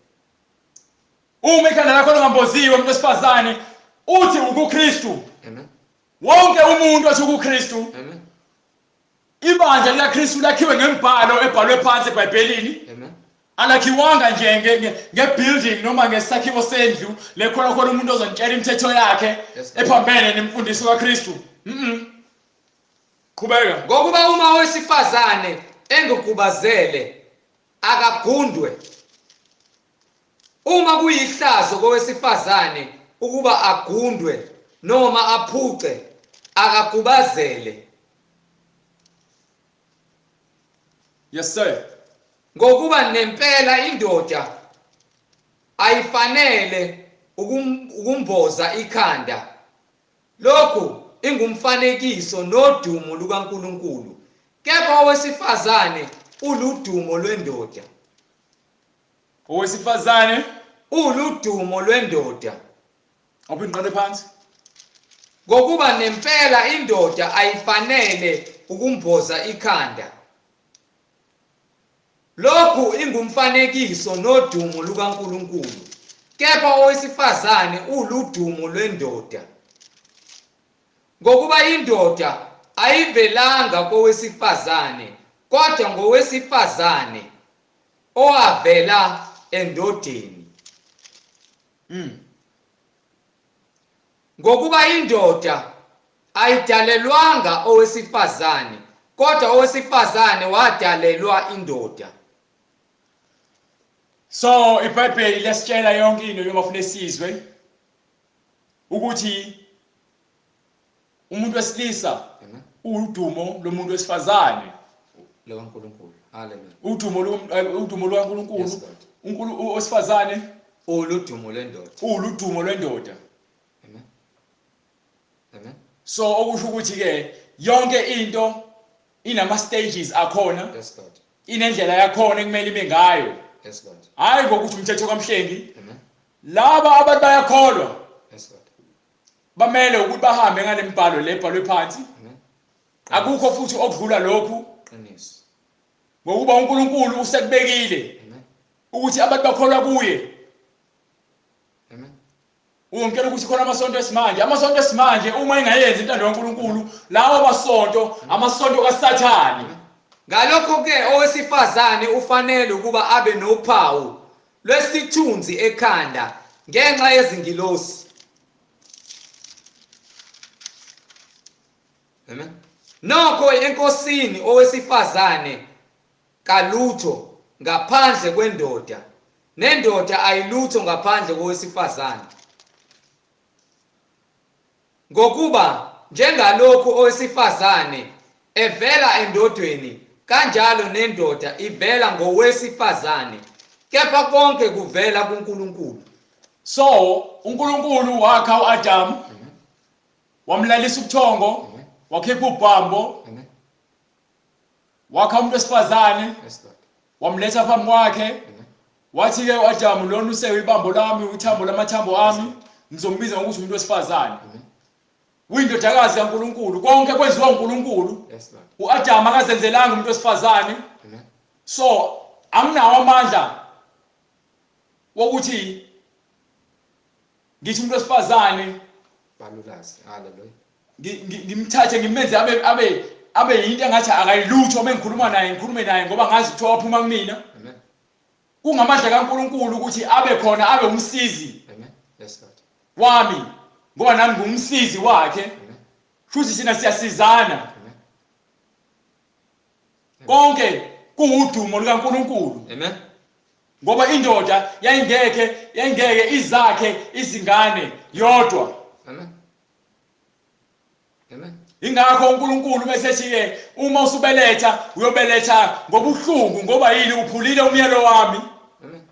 Uma ikhanda lakho lingamboziwe umuntu wesifazane uthi ukuKristu. Amen. Wonke umuntu othi ukuKristu. Amen. Ibandla likaKristu lakhiwe ngembhalo ebhalwe phansi eBhayibhelini. Amen. Alakhiwanga nje ngebuilding noma ngesakhiwo sendlu lekhona khona umuntu ozonitshela imithetho yakhe ephambene nemfundiso kaKristu. Qhubeka. Ngokuba uma owesifazane engugubazele akagundwe. Uma kuyihlazo kowesifazane ukuba agundwe noma aphuce, akagubazele. Yes sir. Ngokuba nempela indoda ayifanele ukumboza ikhanda. Lokhu ingumfanekiso nodumo lukaNkulunkulu. Kepha owesifazane uludumo lwendoda. Owesifazane uludumo lwendoda. Awuphinqale phansi. Ngokuba nempela indoda ayifanele ukumboza ikhanda. Lokhu ingumfanekiso nodumo lukaNkulunkulu. Kepha owesifazane uludumo lwendoda. Ngokuba indoda ayivelanga kowesifazane, kodwa ngowesifazane owavela endodeni. Ngokuba indoda ayidalelwanga owesifazane, kodwa owesifazane wadalelwa indoda. So iBhayibheli liyasitshela yonke into njengoba funa sizwe ukuthi umuntu wesilisa udumo lomuntu wesifazane likaNkulunkulu. Hallelujah. Udumo lukaNkulunkulu. uNkulunkulu owesifazane uludumo lwendoda. Uludumo lwendoda. Amen. Amen. So okusho ukuthi ke yonke into inama stages akhona. Yes Lord. Inendlela yakhona ekumele ibe ngayo. Yes Lord. Hayi ngokuthi umthetho kaMhlengi. Amen. Laba abantu bayakholwa. Yes Lord. Bamele ukuthi bahambe ngalemibhalo lebhalwe phansi. Amen. Akukho futhi okudlula lokhu. Qiniso. Ngokuba uNkulunkulu usekubekile. Amen. Ukuthi abantu bakholwa kuye. Amen. Ungitshela ukuthi khona amasonto esimanje, amasonto esimanje uma engayenzi intando kaNkulunkulu, lawo masonto amasonto kaSathane. Ngalokho ke owesifazane ufanele ukuba abe nophawu lwesithunzi ekhanda ngenxa yezingilosi. Amen. Nokho enkosini owesifazane kalutho ngaphandle kwendoda, nendoda ayilutho ngaphandle kowesifazane. Ngokuba njengalokhu owesifazane evela endodeni, kanjalo nendoda ivela ngowesifazane, kepha konke kuvela kuNkulunkulu. So uNkulunkulu wakha uAdam, wamlalisa ubuthongo, wakhipha ubhambo, wakha umuntu wesifazane, wamletha phambi kwakhe, wathi ke uAdam lona useyibambo lami, uthambo lamathambo ami, ngizombiza ngokuthi umuntu wesifazane. Uyindodakazi kaNkuluNkulu, konke kwenziwa uNkulunkulu. Yes Lord. uAdam akazenzelanga umuntu wesifazane. Amen. So anginawo amandla wokuthi ngithi umuntu wesifazane Balulazi. Hallelujah. Ngimthathe ngimenze abe yinto engathi akayilutho mengikhuluma naye, ngikhulume naye ngoba ngazi ukuthi waphuma kumina. Amen. Kungamandla kaNkuluNkulu ukuthi abe khona, abe umsizi. Amen. Yes Lord. Wami, ngoba nami ngumsizi wakhe. Amen. Futhi thina siyasizana. Amen. Konke kuwudumo likaNkuluNkulu. Amen. Ngoba indoda yayingeke izakhe izingane yodwa. Amen. Amen. Ingakho uNkulunkulu bese ke uma usubeletha uyobeletha ngobuhlungu ngoba yini uphulile umyalo wami. Amen.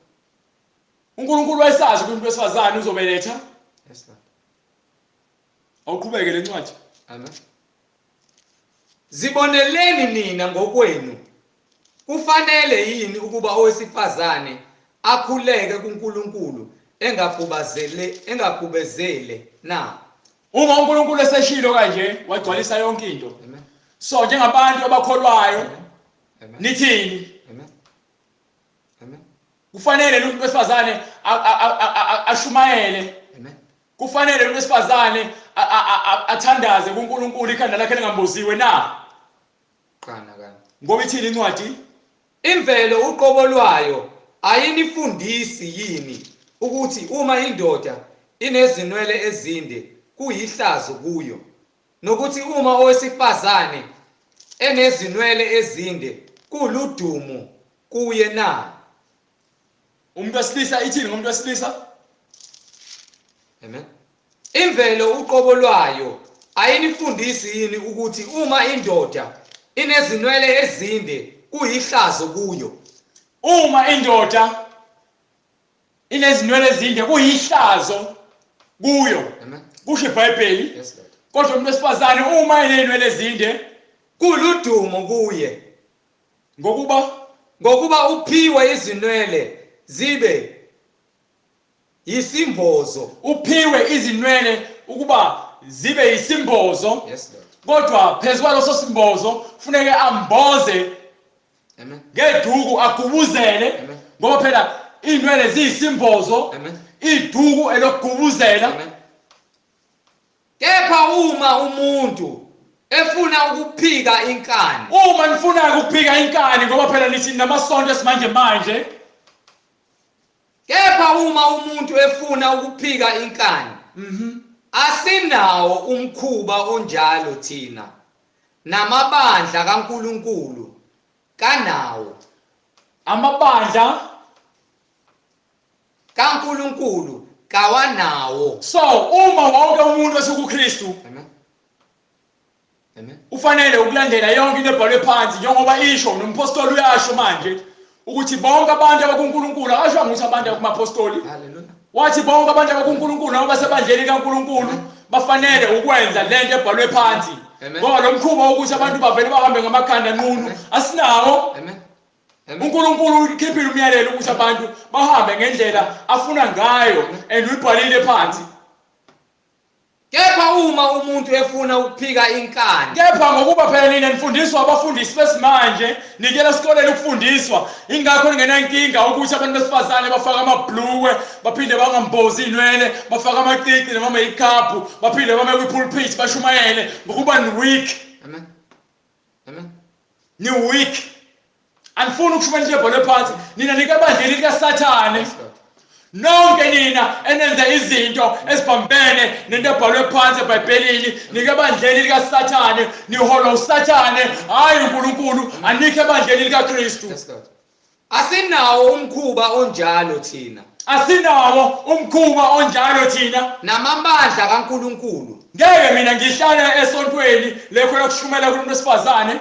uNkulunkulu wayesazi ukuthi umuntu wesifazane uzobeletha. Yes Lord. Awuqhubeke lencwadi. Amen. Ziboneleni nina ngokwenu. Kufanele yini ukuba owesifazane akhuleke kuNkulunkulu engagubezele na? Uma uNkulunkulu eseshilo kanje wagcwalisa yonke into. Amen. So njengabantu abakholwayo Amen. nithini? Amen. Amen. Kufanele umuntu wesifazane ashumayele. Amen. Kufanele umuntu wesifazane athandaze kuNkulunkulu ikhanda lakhe lingamboziwe na? Qana kana. Ngoba ithini incwadi? Imvelo uqobo lwayo ayinifundisi yini ukuthi uma indoda inezinwele ezinde kuyihlazo kuyo, nokuthi uma owesifazane enezinwele ezinde kuludumo kuye na? Umuntu wesilisa ithini ngomuntu wesilisa? Amen. Imvelo uqobo lwayo ayinifundisi yini ukuthi uma indoda inezinwele ezinde kuyihlazo kuyo? Uma indoda inezinwele ezinde kuyihlazo kuyo. Amen. Kusho iBhayibheli. Yes Lord. Kodwa umuntu wesifazane uma enezinwele ezinde kuludumo kuye, ngokuba uphiwe izinwele zibe yisimbozo. Uphiwe izinwele ukuba zibe yisimbozo. Yes Lord. Kodwa phezu kwaloso simbozo kufuneke amboze. Amen. Ngeduku agubuzele. Amen. Ngoba phela inwele ziyisimbozo. Amen. Iduku elokugubuzela. Amen. Kepha uma umuntu efuna ukuphika inkani, uma nifuna ukuphika inkani, ngoba phela nithi namasonto esimanje manje. Kepha uma umuntu efuna ukuphika inkani, asinawo umkhuba onjalo thina, namabandla kaNkuluNkulu kanawo. Amabandla kaNkuluNkulu kawanawo. So uma wonke umuntu osekuKristu Amen. Amen. ufanele ukulandela yonke into ebhalwe phansi, njengoba isho nompostoli uyasho manje ukuthi bonke abantu abakuNkulunkulu, akasho ukuthi abantu abakumapostoli. Hallelujah. Wathi bonke abantu abakuNkulunkulu noma basebandleni kaNkulunkulu bafanele ukwenza lento ebhalwe phansi. Ngoba lo mkhuba wokuthi abantu bavele bahambe ngamakhanda nqunu asinawo. Amen. Amen. uNkulunkulu ukhiphile umyalelo ukuthi abantu bahambe ngendlela afuna ngayo and uyibhalile phansi. Kepha uma umuntu efuna ukuphika inkani, kepha ngokuba phela nina nifundiswa abafundisi besimanje, nikela esikoleni ukufundiswa, ingakho ningenankinga ukuthi abantu besifazane bafaka amabhlukwe, baphinde bangambozi inwele, bafaka amacici noma ama-makeup, baphinde bame kwi-pulpit bashumayele ngokuba ni-weak. Amen. Amen. Ni-weak. Anifuni ukushumayela into ebhalwe phansi, nina nikebandleni likaSathane. Nonke nina enenza izinto ezibambene nento ebhalwe phansi eBhayibhelini, nike ebandleni likaSathane, niholwa uSathane, hayi uNkulunkulu, anikho ebandleni likaKristu. Yes Lord. Asinawo umkhuba onjalo thina. Asinawo umkhuba onjalo thina. Namabandla kaNkulunkulu. Ngeke mina ngihlale esontweni lekho lokushumela kumuntu wesifazane.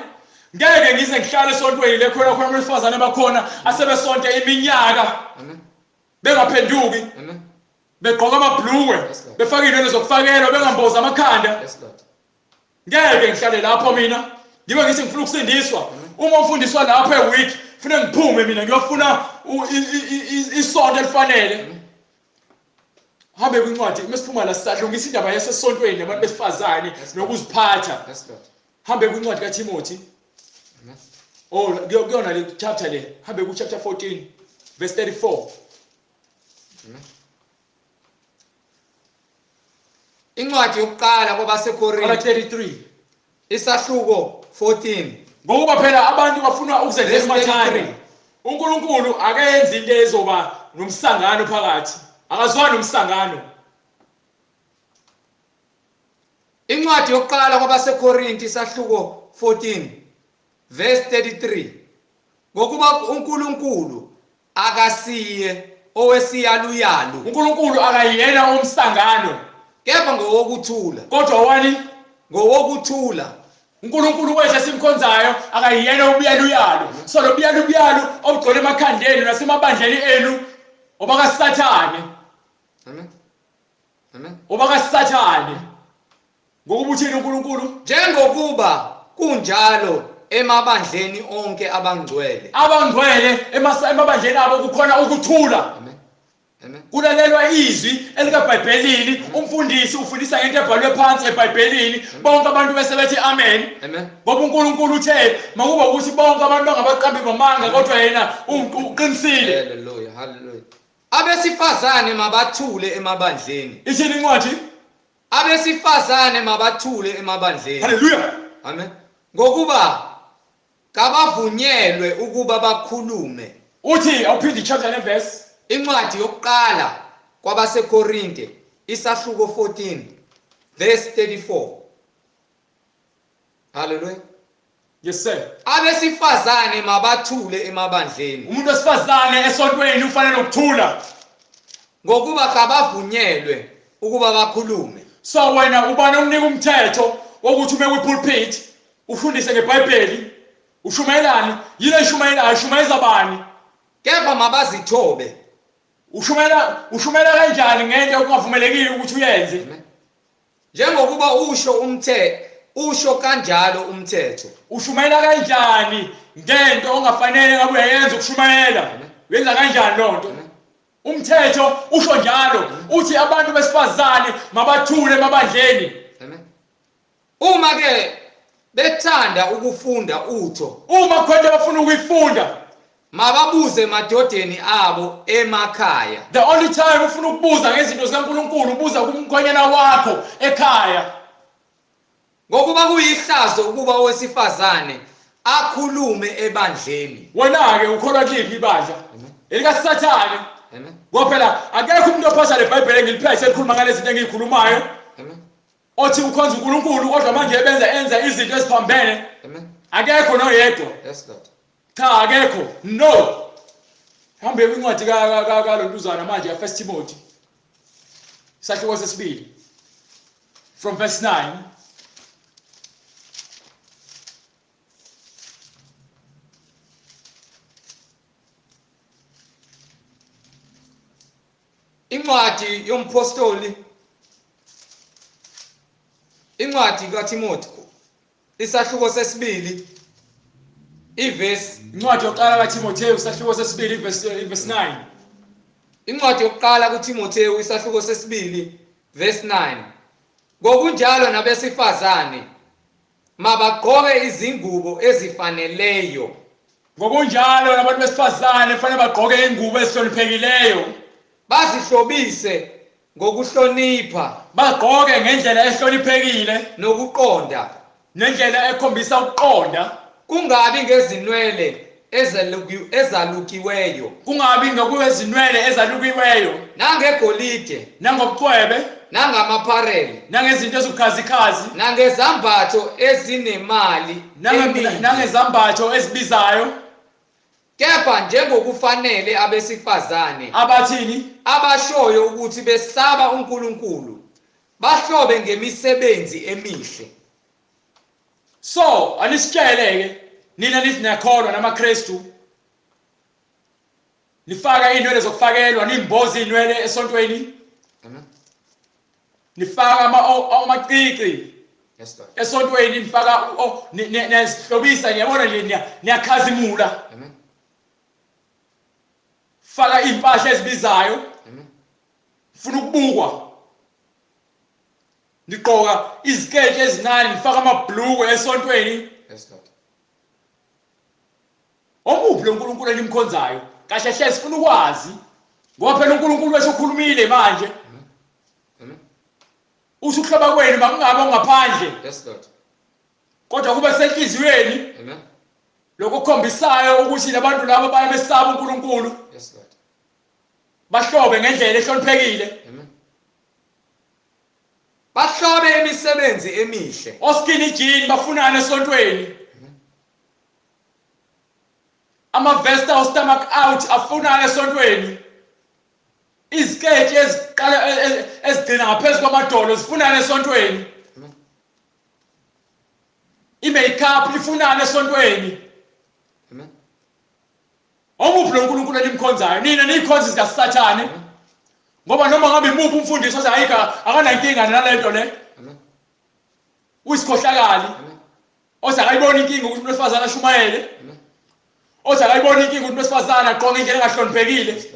Ngeke ngize ngihlale esontweni lekho lokho abantu besifazane bakhona asebesonte iminyaka. Amen. Bengaphenduki. Amen. Begqoka amabhlukwe, befaka inwele zokufakelwa, bengamboza amakhanda. Yes Lord. Ngeke ngihlale lapho mina. Ngibe ngithi ngifuna ukusindiswa. Uma umfundiswa lapho eweek, kufanele ngiphume mina ngiyofuna isonto elifanele. Hambe kwincwadi mesiphuma la sisadlungisa indaba yasesontweni abantu besifazane nokuziphatha. Hambe kwincwadi kaTimothy. Oh, kuyona le chapter le. Hambe ku chapter 14 verse 34. Incwadi yokuqala kwabaseKorinte 33 isahluko 14. Ngokuba phela abantu bafuna ukuzenzela umathanda. uNkulunkulu akenzi into ezoba nomsangano phakathi. Akazwani nomsangano. Incwadi yokuqala kwabaseKorinte isahluko 14 verse 33. Ngokuba uNkulunkulu akasiye owesiyaluyalu. uNkulunkulu akayena umsangano, kepha ngowokuthula. Kodwa wani? Ngowokuthula. uNkulunkulu wethu esimkhonzayo akayena ubuyaluyalu. So lo buyaluyalu obugcwele emakhandeni nasemabandleni enu obakaSathane. Amen. Amen. ObakaSathane. Ngokuba uthini uNkulunkulu? Njengokuba kunjalo emabandleni onke abangcwele. Abangcwele emabandleni abo kukhona ukuthula. Amen. Amen. Kulalelwa izwi elikaBhayibhelini, umfundisi ufundisa ngento ebhalwe phansi eBhayibhelini, bonke abantu bese bethi amen. Amen. Ngoba uNkulunkulu uthe makuba ukuthi bonke abantu bangabaqambi bamanga kodwa yena uqinisile. Hallelujah, hallelujah. Abesifazane mabathule emabandleni. Ithini incwadi? Abesifazane mabathule emabandleni. Hallelujah. Amen. Ngokuba kabavunyelwe ukuba bakhulume. Uthi awuphinde chapter neverse. Incwadi yokuqala kwabaseKorinte isahluko 14 verse 34. Hallelujah. Yes sir. Abesifazane mabathule emabandleni. Umuntu wesifazane esontweni ufanele ukuthula. Ngokuba kabavunyelwe ukuba bakhulume. So wena ubani umnika umthetho wokuthi ume kwipulpit ufundise ngeBhayibheli? Ushumayelani? Yini eshumayelayo? Ushumayeza bani? Kepha mabazithobe. Ushumayela kanjani ngento okungavumelekile ukuthi uyenze? Njengokuba usho umthetho, usho kanjalo umthetho. Ushumayela kanjani ngento ongafanele ngabe uyayenza ukushumayela? Uyenza kanjani lonto? Umthetho usho njalo, uthi abantu besifazane mabathule emabandleni. Amen. Uma ke bethanda ukufunda utho, uma khona bafuna ukuyifunda, mababuze emadodeni abo emakhaya. The only time ufuna ukubuza ngezinto zikaNkulunkulu ubuza kumkhonyana wakho ekhaya. Ngokuba kuyihlazo ukuba owesifazane akhulume ebandleni. Wena ke ukholwa kuliphi ibandla? ElikaSathane. Amen. Ngoba phela akekho umuntu ophatha leBhayibheli engiliphethe elikhuluma ngalezi zinto engiyikhulumayo. Amen. Othi ukhonza uNkulunkulu kodwa manje benza enza izinto eziphambene. Amen. Akekho noyedwa. Yes Lord. Cha akekho. No. Hambe kwincwadi kaLontuzana manje ya 1 Timothy. Isahluko sesibili. From verse 9. Incwadi yompostoli, incwadi kaTimothy isahluko sesibili ivesi. Incwadi yokuqala kaTimotheo isahluko sesibili ivesi 9. Incwadi yokuqala kuTimotheo isahluko sesibili verse 9. Ngokunjalo nabesifazane mabagqoke izingubo ezifaneleyo. Ngokunjalo nabantu besifazane kufanele bagqoke ingubo ezihloniphekileyo. Bazihlobise ngokuhlonipha, bagqoke ngendlela ehloniphekile nokuqonda, nendlela ekhombisa ukuqonda, kungabi ngezinwele ezalukiweyo, kungabi ngokuwezinwele ezalukiweyo, nangegolide, nangobucwebe, nangamapharele, nangezinto ezibukhazikhazi, nangezambatho ezinemali, nangezambatho ezibizayo, kepha njengokufanele abesifazane abathini abashoyo ukuthi besaba uNkulunkulu bahlobe ngemisebenzi emihle. So anisitshele ke nina nithi niyakholwa namaKristu, nifaka inwele zokufakelwa, nimboza inwele esontweni. Amen. Nifaka amacici esontweni, nifaka niyazihlobisa, niyabona nje niyakhazimula. Amen. Faka impahla ezibizayo. Amen. Funa ukubukwa. Nigqoka iziketi ezincane, nifaka amabhluku esontweni. Yes Lord. Omuphi lo nkulunkulu enimkhonzayo? Kahle hle sifuna ukwazi. Ngoba phela uNkulunkulu wethu ukhulumile manje. Amen. Uthi ukuhloba kwenu makungabe ngaphandle. Yes Lord. Kodwa kube senhliziyweni. Amen. Lokukhombisayo ukuthi labantu laba bayamesaba uNkulunkulu. Yes Lord. Bahlobe ngendlela ehloniphekile. Amen. Bahlobe imisebenzi emihle. Oskinny jean bafunana esontweni. Ama-vest stomach out afunana esontweni. Iziketi eziqala ezigcina ngaphezulu kwamadolo zifunana esontweni. Amen. I-makeup ifunana esontweni. Amen. Omuphi lo nkulunkulu enimkhonzayo? Nina niyikhonzi zikaSathane. Ngoba noma ngabe imuphi umfundisi othi ayikho akanankinga nalento le. Amen. Uyisikhohlakali. Amen. Othi akayiboni inkinga ukuthi umuntu wesifazane ashumayele. Amen. Othi akayiboni inkinga ukuthi umuntu wesifazane agqoke indlela engahloniphekile. Yes Lord.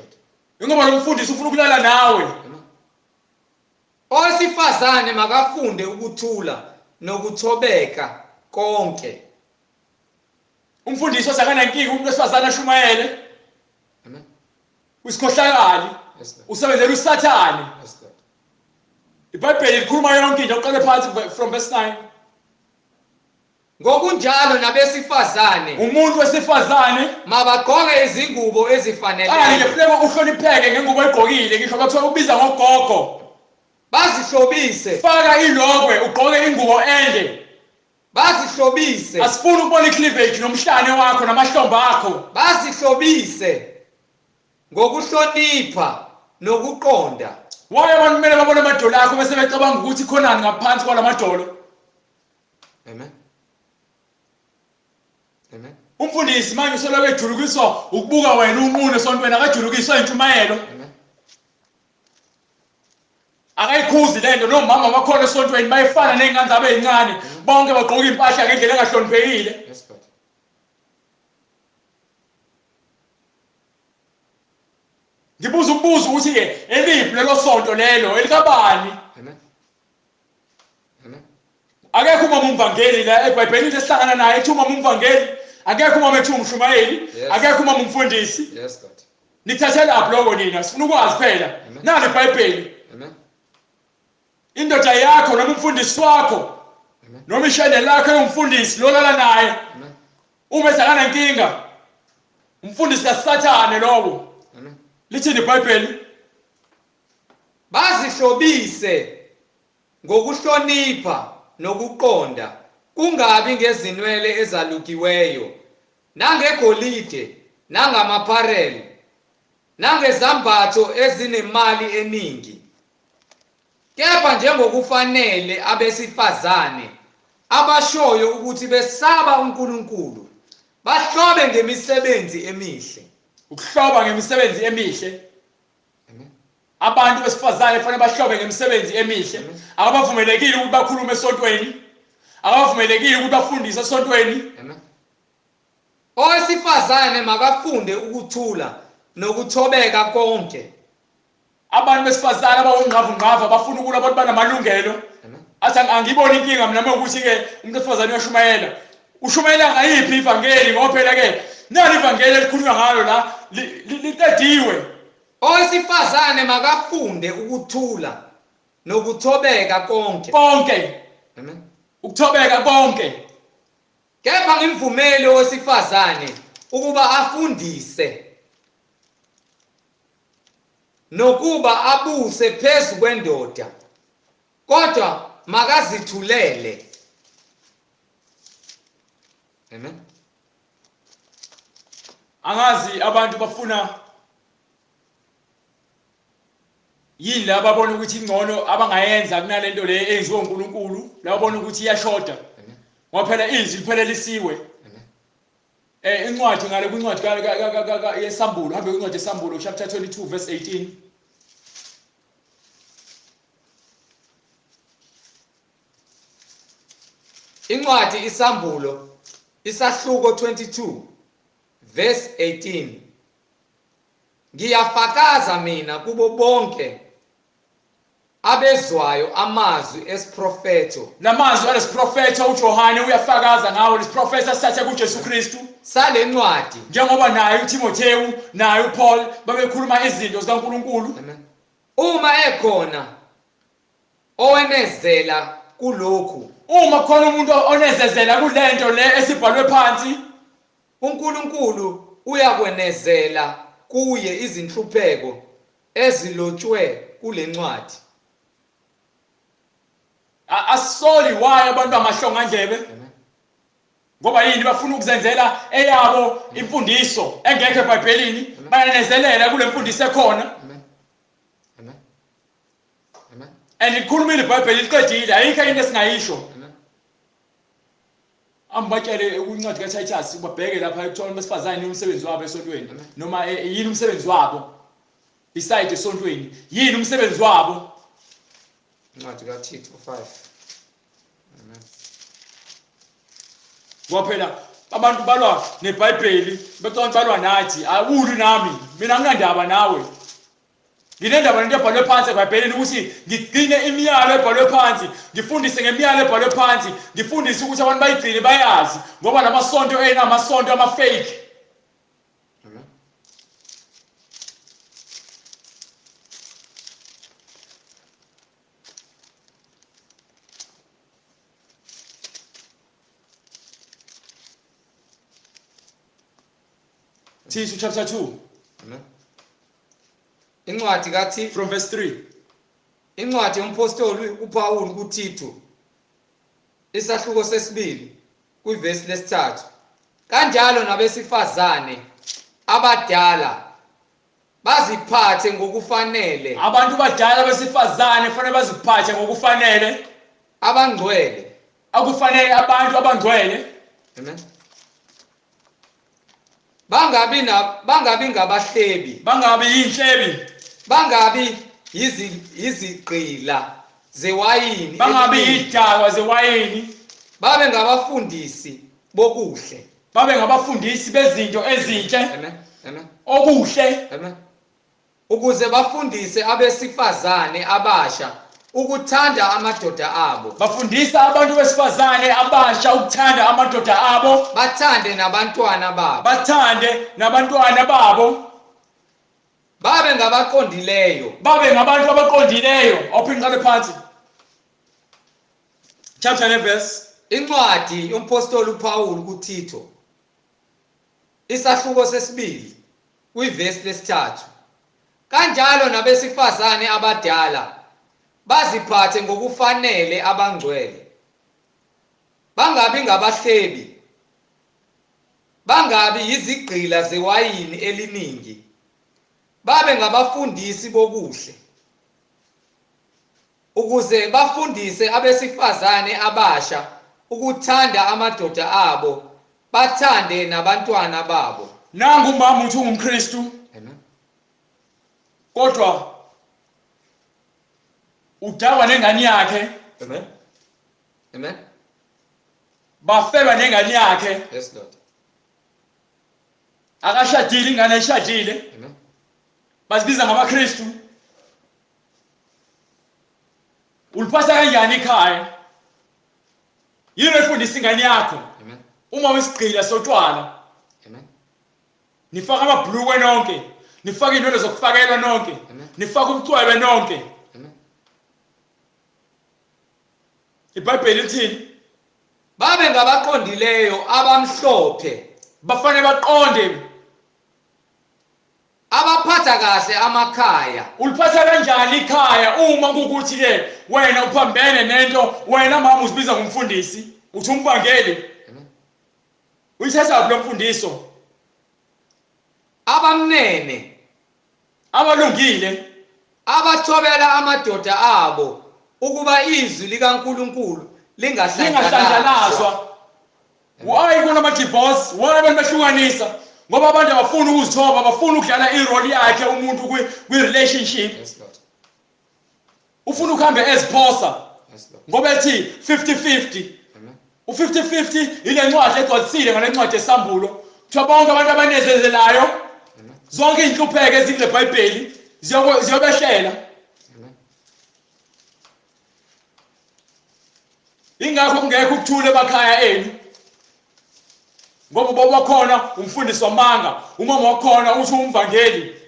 Ingoba lo mfundisi ufuna ukulala nawe. Amen. Owesifazane makafunde ukuthula nokuthobeka konke. Umfundisi othi akanankinga umuntu wesifazane ashumayele. Amen. Uyisikhohlakali. Yes Lord. Usebenzela uSathane. Yes Lord. iBhayibheli likhuluma yonke into uqale phansi from verse 9. Ngokunjalo nabesifazane Umuntu wesifazane mabagqoke izingubo kanye ezifaneleyo, kufuneka uhlonipheke ngengubo oyigqokile, ngisho kwathiwa ubiza ngogogo. bazihlobise, Faka ilokwe, ugqoke ingubo ende. bazihlobise, Asifuni ukubona icleavage nomhlane wakho namahlombe akho. bazihlobise ngokuhlonipha nokuqonda. Why abantu kumele babone amadolo akho bese becabanga ukuthi khonani ngaphansi kwalamadolo? Amen. Amen. Umfundisi manje usoloko ejulukiswa ukubuka wena unqunu esontweni, akajulukiswa intshumayelo. Amen. Akayikhuzi lento, nomama bakhona esontweni bayefana nezingane zabo ezincane, bonke bagqoka impahla ngendlela engahloniphekile. Yes Lord. Ngibuza ukubuza ukuthi ke eliphi lelo sonto lelo elikabani? Amen. Amen. Akekho umama umvangeli la eBhayibhelini esihlangana naye ethi umama umvangeli, akekho umama ethi umshumayeli, Yes. akekho umama umfundisi. Yes Lord. Nithathelaphi lokho nina? Sifuna ukwazi phela. Amen. Nali iBhayibheli. Amen. Indoda yakho noma umfundisi wakho Amen. noma ishende lakho engumfundisi lolala naye Amen. uma esekanenkinga, umfundisi kaSathane lowo. Amen. Lithini iBhayibheli? Bazihlobise ngokuhlonipha nokuqonda, kungabi ngezinwele ezalukiweyo, nangegolide, nangamapharele, nangezambatho ezinemali eningi. Kepha njengokufanele abesifazane abashoyo ukuthi besaba uNkulunkulu, bahlobe ngemisebenzi emihle. Ukuhloba ngemisebenzi emihle. Amen. Abantu besifazane kufanele bahlobe ngemisebenzi emihle. Amen. Akabavumelekile ukuthi bakhulume esontweni. Akabavumelekile ukuthi bafundise esontweni. Amen. Owesifazane makafunde ukuthula nokuthobeka konke. Abantu besifazane abawungqavungqavu bafuna ukulwa abantu banamalungelo. Amen. Athi angiboni inkinga mina mawukuthi ke umuntu wesifazane uyashumayela. Ushumayela ngayiphi ivangeli? Ngoba phela ke nali ivangeli elikhulunywa ngalo la liqediwe. Owesifazane makafunde ukuthula nokuthobeka konke. Konke. Amen. Ukuthobeka konke. Kepha ngimvumele owesifazane ukuba afundise nokuba abuse phezu kwendoda, kodwa makazithulele. Amen. Angazi abantu bafuna yini la babona ukuthi ingcono abangayenza kunalento le eyenziwe uNkulunkulu, la babona ukuthi iyashoda. Amen. Ngoba phela izwi liphelelisiwe. Amen. Incwadi ngale kwincwadi yeSambulo, hambe kwincwadi yeSambulo chapter 22 verse 18. Incwadi iSambulo isahluko 22 verse 18. Ngiyafakaza mina kubo bonke Abezwayo amazwi esiprofetho. Lamazwi alesiprofetho uJohane uyafakaza ngawo, lesiprofetho asithathe kuJesu Kristu. Salencwadi. Njengoba naye uTimotheu naye uPaul babekhuluma izinto zikaNkuluNkulu. Amen. Uma ekhona owenezela kulokhu, uma khona umuntu onezezela kulento le esibhalwe phansi, uNkulunkulu uyakwenezela kuye izinhlupheko ezilotshwe kulencwadi. Asoli why abantu amahlongandlebe? Ngoba yini? Bafuna ukuzenzela eyabo imfundiso engekho eBhayibhelini, bayanezelela kule mfundiso ekhona. Amen. Amen. Amen. And ikhulumile iBhayibheli, liqedile, ayikho into esingayisho. Amen. Ambatshele incwadi kaTitus, ubabheke lapha ekuthiwa besifazane umsebenzi wabo esontweni, noma yini umsebenzi wabo beside esontweni, yini umsebenzi wabo. Incwadi kaTito 5. Amen. Ngoba phela abantu balwa neBhayibheli, becabanga balwa nathi. Awuli nami, mina nginandaba nawe. Nginendaba nento ebhalwe phansi eBhayibhelini, ukuthi ngigcine imiyalo ebhalwe phansi, ngifundise ngemiyalo ebhalwe phansi, ngifundise ukuthi abantu bayigcine bayazi, ngoba lamasonto enamasonto ama-fake. Amen. Tito chapter 2. Amen. Incwadi kaTito from verse 3. Incwadi yompostoli uPaul kuTito isahluko sesibili kwivesi lesithathu. Kanjalo nabesifazane abadala baziphathe ngokufanele. Abantu badala besifazane fanele baziphathe ngokufanele. Abangcwele. Akufanele abantu abangcwele. Amen. Bangabi ngabahlebi. Bangabi yinhlebi. Bangabi izigqila zewayini. Bangabi yidakwa zewayini. Babe ngabafundisi bokuhle. Babe ngabafundisi bezinto ezinhle. Amen. Amen. Okuhle. Amen. Ukuze bafundise abesifazane abasha ukuthanda amadoda abo. Bafundisa abantu besifazane abasha ukuthanda amadoda abo. Bathande nabantwana babo. Bathande nabantwana babo. Babe ngabaqondileyo. Babe ngabantu abaqondileyo. Awuphinde uqale phansi. Chapter and verse. Incwadi yompostoli uPaul kuTito isahluko sesibili kwivesi lesithathu. Kanjalo nabesifazane abadala baziphathe ngokufanele abangcwele, bangabi ngabahlebi, bangabi yizigqila zewayini eliningi, babe ngabafundisi bokuhle, ukuze bafundise abesifazane abasha ukuthanda amadoda abo, bathande nabantwana babo. Nangu umama uthi ungumKristu. Amen. Kodwa udakwa nengane yakhe. Amen. Amen. Bafeba nengane yakhe. Yes Lord. Akashadile, ingane eshadile. Amen. Bazibiza ngamaKristu. Uliphatha kanjani ikhaya? Yini efundisa ingane yakho? Amen. Uma uyisigqila sotshwala. Amen. Nifaka amabhlukwe nonke, nifaka inwele zokufakelwa nonke, nifaka ubucwebe nonke. Amen. iBhayibheli lithini? Babe ngabaqondileyo abamhlophe. Bafanele baqonde. Abaphatha kahle amakhaya. Uliphatha kanjani ikhaya uma kukuthi ke wena uphambene nento, wena mama uzibiza ngumfundisi, uthi umbangeli. Amen. Uyithatha lo mfundiso? Abamnene, abalungile, abathobela amadoda abo ukuba izwi likaNkuluNkulu lingahlanjalazwa. Why kunama divorce? Why abantu behlukanisa? Ngoba abantu abafuni ukuzithoba, abafuni ukudlala irole yakhe umuntu kwi relationship. Yes Lord. Ufuna ukuhambe eziphosa. Yes Lord. Ngoba ethi 50-50. Amen. U50-50 ile ncwadi egcwalisile ngale ncwadi esambulo. Kuthiwa bonke abantu abanezezelayo zonke inhlupheko ezikule Bhayibheli ziyobehlela. Amen. Ingakho kungekho ukuthula emakhaya enu. Ngoba ubaba wakhona umfundisi wamanga, umama wakhona uthi umvangeli.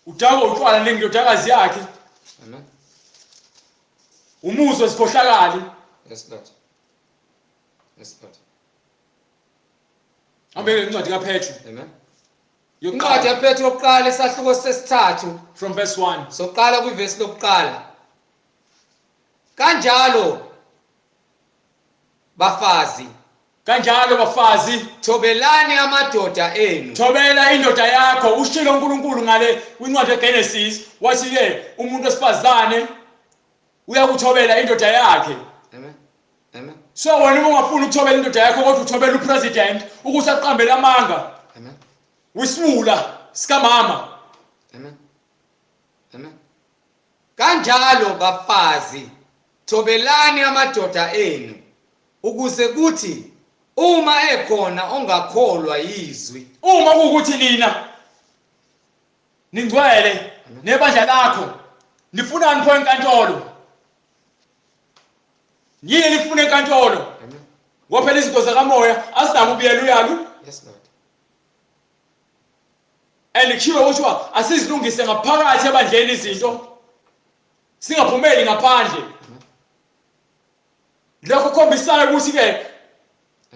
Udakwa utshwala nendodakazi yakhe. Amen. Umuzwe sikhohlakali. Yes, Lord. Yes, Lord. Ambeke incwadi kaPetru. Amen. Incwadi yaPetru yokuqala isahluko sesithathu from verse 1. Soqala kwivesi lokuqala. Kanjalo bafazi, kanjalo bafazi, thobelani amadoda enu. Thobela indoda yakho. Ushilo uNkulunkulu ngale kwincwadi yeGenesis, wathi ke umuntu wesifazane uyakuthobela indoda yakhe. Amen. Amen. So wena uma ungafuni ukuthobela indoda yakho kodwa uthobela upresident ukuthi aqambele amanga. Amen. Wisiwula sikamama. Amen. Amen. Kanjalo bafazi, thobelani amadoda enu, ukuze kuthi uma ekhona ongakholwa yizwi. Uma kuwukuthi nina ningcwele nebandla lakho, nifunani pho enkantolo? Yini nifuna enkantolo? Ngoba phela izinto zakamoya azinako ubuyela uyalu. Yes, Lord. And kushiwo kuthiwa asizilungise ngaphakathi ebandleni izinto, singaphumeli ngaphandle. Lokho kukhombisayo ukuthi ke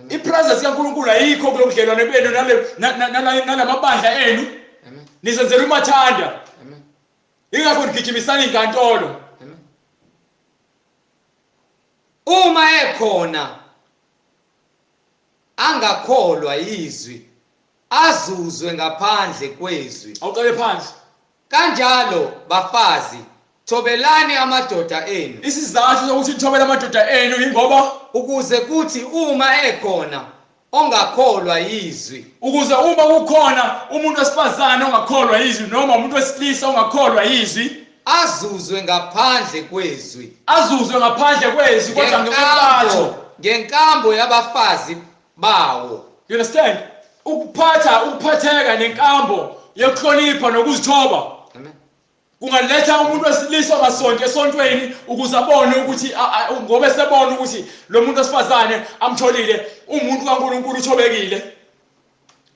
ipresence kaNkulunkulu ayikho kulobudlelwane benu nalamabandla enu. Nizenzela umathanda. Ingakho nigijimisana inkantolo. Uma ekhona angakholwa yizwi, azuzwe ngaphandle kwezwi. Awuqale phansi. Kanjalo bafazi, thobelani amadoda enu. Isizathu sokuthi nithobele amadoda enu ingoba ukuze kuthi uma ekhona ongakholwa yizwi, ukuze uma kukhona umuntu wesifazane ongakholwa yizwi noma umuntu wesilisa ongakholwa yizwi, azuzwe ngaphandle kwezwi, azuzwe ngaphandle kwezwi, kodwa ngempatho, ngenkambo yabafazi bawo. You understand? Ukuphatha, ukuphatheka nenkambo yokuhlonipha nokuzithoba. Amen. Kungaletha umuntu wesilisa ongasonti esontweni ukuze abone ukuthi ngoba esebona ukuthi lo muntu wesifazane amtholile umuntu kaNkulunkulu uthobekile,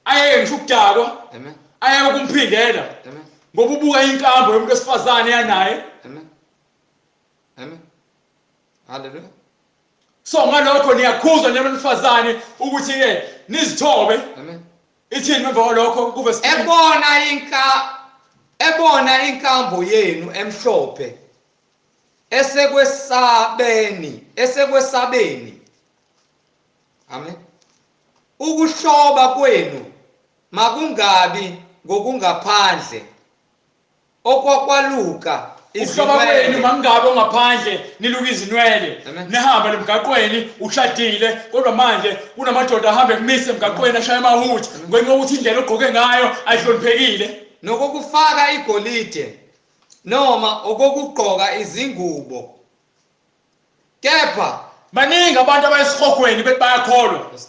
ayeke ngisho ukudakwa. Amen. Ayeke ukumphingela. Amen. Ngoba ubuka inkambo yomuntu wesifazane yanaye. Amen. Amen. Hallelujah. So ngalokho niyakhuzwa nina besifazane ukuthi ke nizithobe. Amen. Ithini emva kwalokho kuve ebona inkambo yenu emhlophe esekwesabeni. Amen. Ukuhloba kwenu makungabi ngokungaphandle okwakwaluka. Ukuhloba kwenu makungabi ngaphandle, niluka izinwele, nihambe emgaqweni ushadile, kodwa manje kunamadoda ahambe kumise emgaqweni ashaya amahuthi ngenxa yokuthi indlela ogqoke ngayo ayihloniphekile. Nokokufaka igolide noma okokugqoka izingubo. Kepha baningi abantu abayisihogweni bethi bayakholwa. Yes,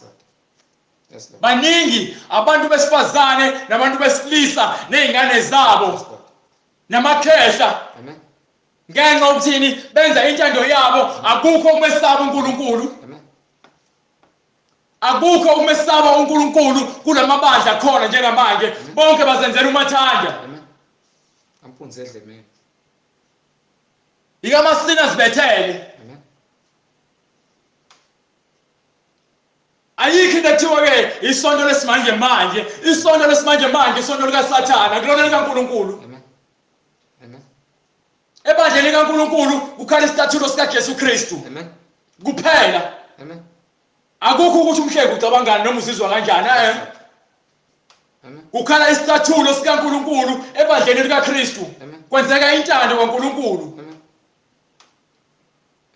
Lord. Baningi abantu besifazane nabantu besilisa nezingane zabo namakhehla. Amen. Ngenxa yokuthini benza intando yabo, akukho ukumesaba uNkulunkulu. Amen. Akukho ukumesaba uNkulunkulu kulamabandla khona njengamanje. Bonke bazenzela umathanda. Amen. Ampunzi edlemeni. Ikamasina sibethele. Amen. Ayikho into ekuthiwa ke isonto lesimanje manje, isonto lesimanje manje, isonto likaSathana, kulona likaNkulunkulu. Amen. Amen. Ebandleni likaNkulunkulu kukhala isithathulo sikaJesu Kristu. Amen. Kuphela. Amen. Akukho ukuthi umhleki ucabangani noma uzizwa kanjani, eh. Amen. Kukhala isithathulo sikaNkulunkulu ebandleni likaKristu. Kwenzeka intando kaNkulunkulu. Amen.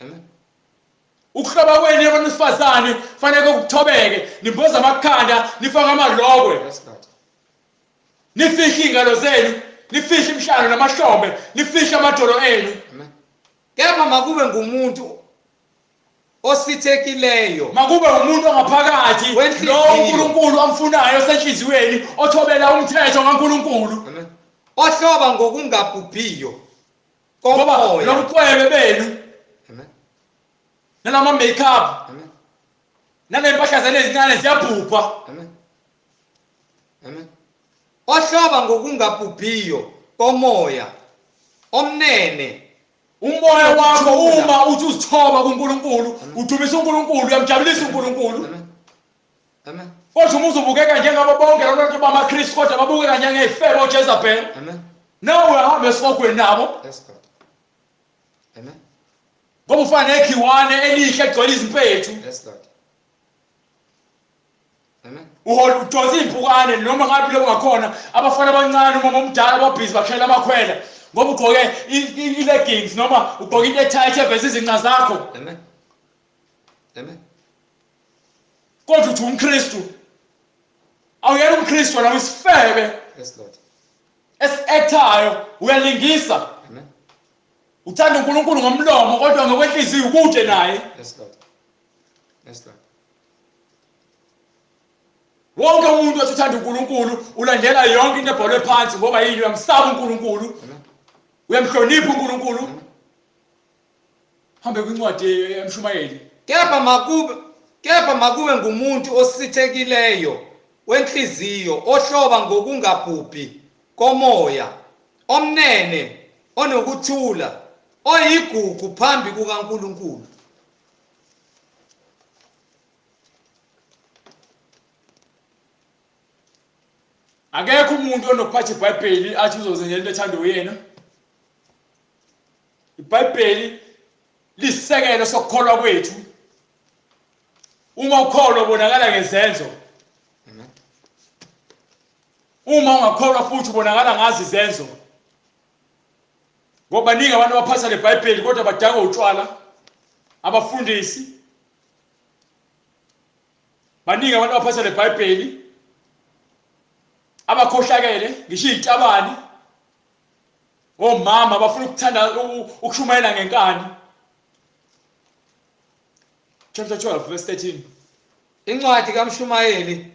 Amen. Ukuhloba kwenu abantu besifazane fanele kuthobeke, nimboza amakhanda, nifake amalokwe. Yes, Lord. Nifihle ingalo zenu, nifihle imhlalo namahlombe, nifihle amadolo enu. Amen. Kepha makube ngumuntu osithekileyo, makube umuntu ongaphakathi lo uNkulunkulu amfunayo osenhliziyweni, othobela umthetho kaNkulunkulu. Amen. Ohloba ngokungabhubhiyo ngoba lobucwebe benu. Amen. Nalama makeup. Amen. Nalempahla zenu ezincane ziyabhubha. Amen. Amen. Ohloba ngokungabhubhiyo komoya omnene. Umoya wakho uma uthi uzithoba kuNkulunkulu, udumisa uNkulunkulu, uyamjabulisa uNkulunkulu. Amen. Amen. Kodwa uma uzobukeka njengabo bonke abantu bamaKristu kodwa babukeka njengezifebe oJezebel. Amen. Nawe uyahamba esihogweni nabo. Yes God. Amen. Ngoba ufana nekhiwane elihle egcwele izimpethu. Yes Lord. Amen. Uhola udonsa impukane noma ngabe lokho ngakhona abafana abancane uma omdala ababhizi bakhela amakhwela ngoba ugqoke i-leggings noma ugqoke into etight eveza izinqa zakho. Amen. Amen. Kodwa uthi umKristu. Awuyena umKristu wena uyisifebe. Yes Lord. Esi-actayo uyalingisa. Amen. Uthanda uNkulunkulu ngomlomo kodwa ngokwenhliziyo ukude naye. Yes Lord. Yes Lord. Wonke umuntu othi uthanda uNkulunkulu ulandela yonke into ebhalwe phansi ngoba yini uyamsaba uNkulunkulu. Amen. Uyamhlonipha uNkulunkulu. Hambe kwincwadi yemshumayeli. Kepha makube ngumuntu osithekileyo wenhliziyo ohloba ngokungabhubhi komoya omnene onokuthula oyigugu phambi kukaNkulunkulu. Akekho umuntu onokuphatha iBhayibheli athi uzozenzela into ethandwa uyena. iBhayibheli lisisekelo sokukholwa kwethu. Uma ukholwa ubonakala ngezenzo. Amen. Uma ungakholwa futhi ubonakala ngazo izenzo. Ngoba baningi abantu abaphatha leBhayibheli kodwa badakwa utshwala. Abafundisi. Baningi abantu abaphatha leBhayibheli abakhohlakele, ngisho izitabane. Omama bafuna ukuthanda ukushumayela ngenkani. Chapter 12 verse 13. Incwadi kaMshumayeli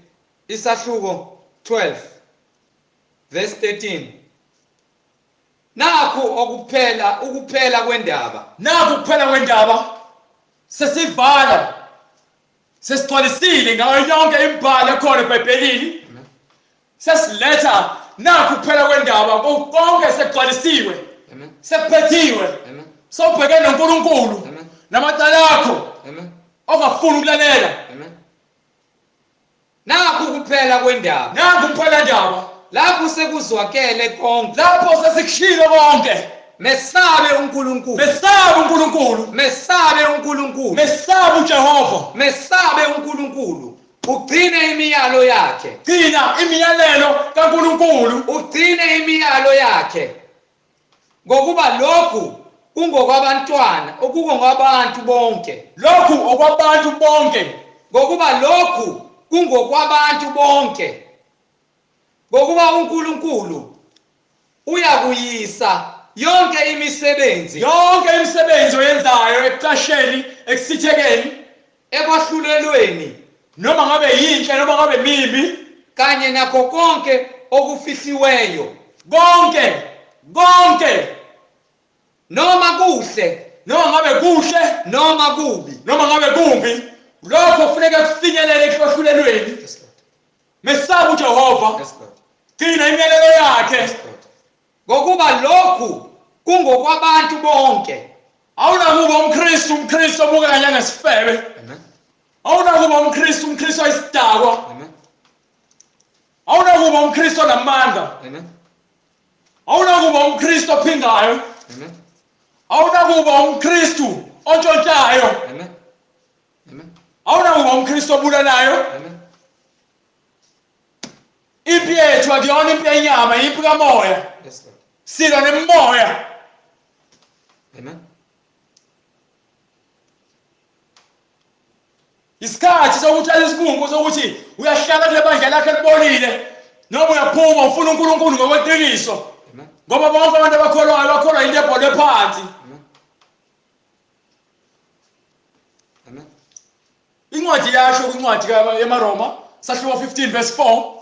isahluko 12 verse 13. Nakhu ukuphela kwendaba. Nakhu ukuphela kwendaba. Sesivala. Sesigcwalisile ngayo yonke imibhalo ekhona eBhayibhelini. Sesiletha nakhu kuphela kwendaba konke sekugcwalisiwe. Amen. Sekuphethiwe. Amen. Sowubhekene noNkulunkulu. Amen. Namacala akho. Amen. Ongafuni ukulalela. Amen. Nakhu kuphela kwendaba. Nakhu kuphela ndaba. Lapho sekuzwakele konke. Lapho sesikushilo konke. Mesabe uNkulunkulu. Mesabe uNkulunkulu. Mesabe uNkulunkulu. Mesabe uJehova. Mesabe uNkulunkulu. Ugcine imiyalo yakhe. Gcina imiyalelo kaNkulunkulu. Ugcine imiyalo yakhe. Ngokuba lokhu kungokwabantwana, okungokwabantu bonke. Lokhu okwabantu bonke. Ngokuba lokhu kungokwabantu bonke. Ngokuba uNkulunkulu uyakuyisa yonke imisebenzi. Yonke imisebenzi oyenzayo ekucasheni, ekusithekeni, ekwahlulelweni. Noma ngabe yinhle noma ngabe mibi, kanye nakho konke okufihliweyo. Konke, konke. Noma kuhle, noma ngabe kuhle, noma kubi, noma ngabe kumbi, lokho kufuneka kufinyelele ekwahlulelweni. Yes Lord. Mesabe uJehova. Yes Lord. Gcina imiyalelo yakhe. Yes Lord. Ngokuba lokhu kungokwabantu bonke. Awunakuba umKristu, umKristu obukeka njengesifebe. Amen. Awunakuba umKristu, umKristu ayisidakwa. Amen. Awunakuba umKristu onamandla. Amen. Awunakuba umKristu ophingayo. Amen. Awunakuba umKristu ontshontshayo. Amen. Amen. Awunakuba umKristu obulalayo. Amen. Impi yethu akuyona impi yenyama, impi kamoya. Yes Lord. Silwa nemimoya. Amen. Isikhathi sokuthatha isinqumo sokuthi uyahlala kule bandla lakhe elibolile noma uyaphuma ufuna uNkulunkulu ngokweqiniso. Amen. Ngoba bonke abantu abakholwayo bakholwa into ebhalwe phansi. Amen. Amen. Incwadi yasho kwincwadi yamaRoma sahluko 15 verse 4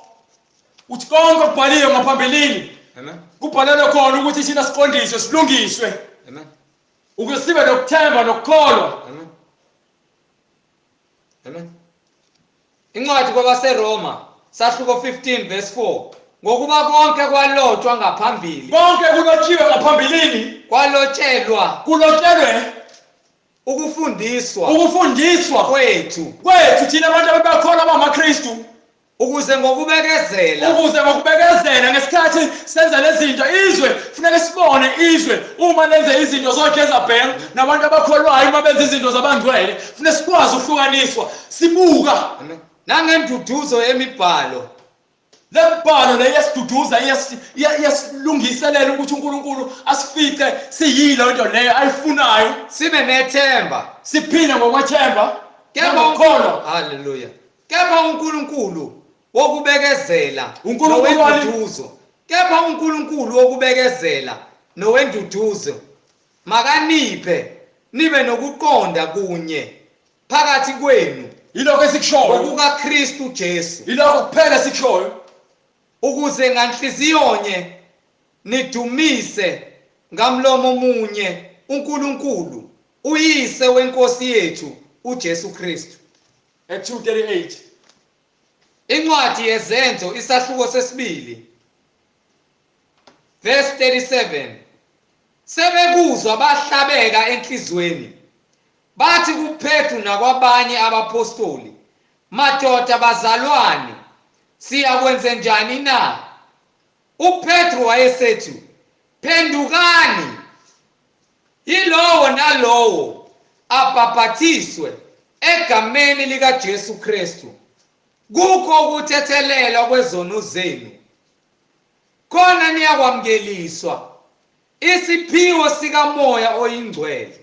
uthi konke okubhaliwe ngaphambilini Amen. kubhalelwe khona ukuthi thina siqondiswe silungiswe Amen. ukuze sibe nokuthemba nokukholwa. Amen. Amen. Incwadi kwabaseRoma sahluko 15 verse 4, ngokuba konke kwalotshwa ngaphambili. Konke kulotshiwe ngaphambilini. Kwalotshelwa. Kulotshelwe ukufundiswa. Ukufundiswa kwethu. Kwethu thina abantu abakholwa abamaKristu. Ukuze ngokubekezela. Ukuze ngokubekezela ngesikhathi senza lezi zinto izwe kufanele sibone izwe uma lenze izinto zoJezebel nabantu abakholwayo uma benza izinto zabangcwele kufanele sikwazi ukuhlukaniswa sibuka. Amen. Nangenduduzo yemibhalo. Lembhalo le yesiduduza iyasilungiselela ukuthi uNkulunkulu asifice siyilo into leyo ayifunayo. Sibe nethemba. Siphile ngokwethemba. Kepha ukholo. Haleluya. Kepha uNkulunkulu wokubekezela nowenduduzo. Kepha uNkulunkulu wokubekezela nowenduduzo makaniphe nibe nokuqonda kunye phakathi kwenu. Yilokho esikushoyo. NgokukaKristu Jesu. Yilokho kuphela esikushoyo. Ukuze nganhliziyonye nidumise ngamlomo munye uNkulunkulu uyise wenkosi yethu uJesu Kristu. Acts 2:38. Incwadi yeZenzo isahluko sesibili verse 37. Sebekuzwa bahlabeka enhlizweni bathi kuPetru nakwabanye abapostoli, madoda bazalwane, siyakwenze njani na? uPetru wayesethi, phendukani yilowo nalowo abhapathiswe egameni likaJesu Kristu kukho ukuthethelelwa kwezono zenu, khona niyakwamukeliswa isiphiwo sikaMoya oyiNgcwele.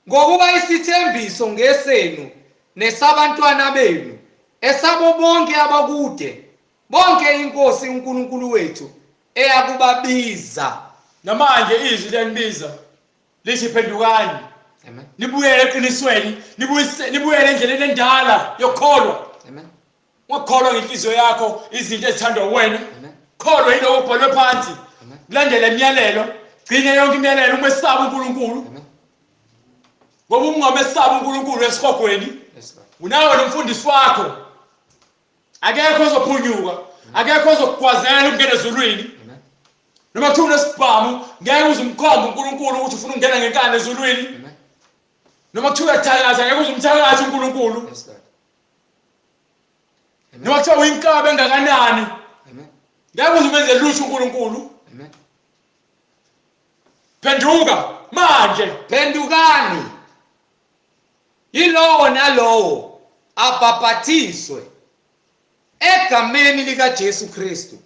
Ngokuba isithembiso ngesenu nesabantwana benu esabo bonke abakude, bonke inkosi uNkulunkulu wethu eyakubabiza. Namanje izwi liyanibiza lithi phendukani. Amen. Nibuyele eqinisweni, nibuyele endleleni endala yokukholwa. Amen. Ungakholwa ngenhliziyo yakho izinto ezithandwa wena. Amen. Kholwa yiloko okubhalwe phansi. Amen. Landela imiyalelo, gcine yonke imiyalelo umesabe uNkulunkulu. Amen. Ngoba ungamesabi uNkulunkulu esihogweni. Yes, Lord. Unawe nomfundisi wakho. Akekho ozophunyuka, akekho ozokugwazela ukungena ezulwini. Amen. Noma kuthiwa unesibhamu ngeke uze umkhombe uNkulunkulu ukuthi ufuna ukungena ngenkani ezulwini. Amen. Noma kuthiwa uyathakatha ngeke uze umthakathe uNkulunkulu. Yes, Lord. Amen. Noma kuthiwa uyinkabi engakanani Amen. ngeke uze umenze lutho uNkulunkulu. Amen. Phenduka manje. Phendukani yilowo nalowo abhapathiswe egameni likaJesu Kristu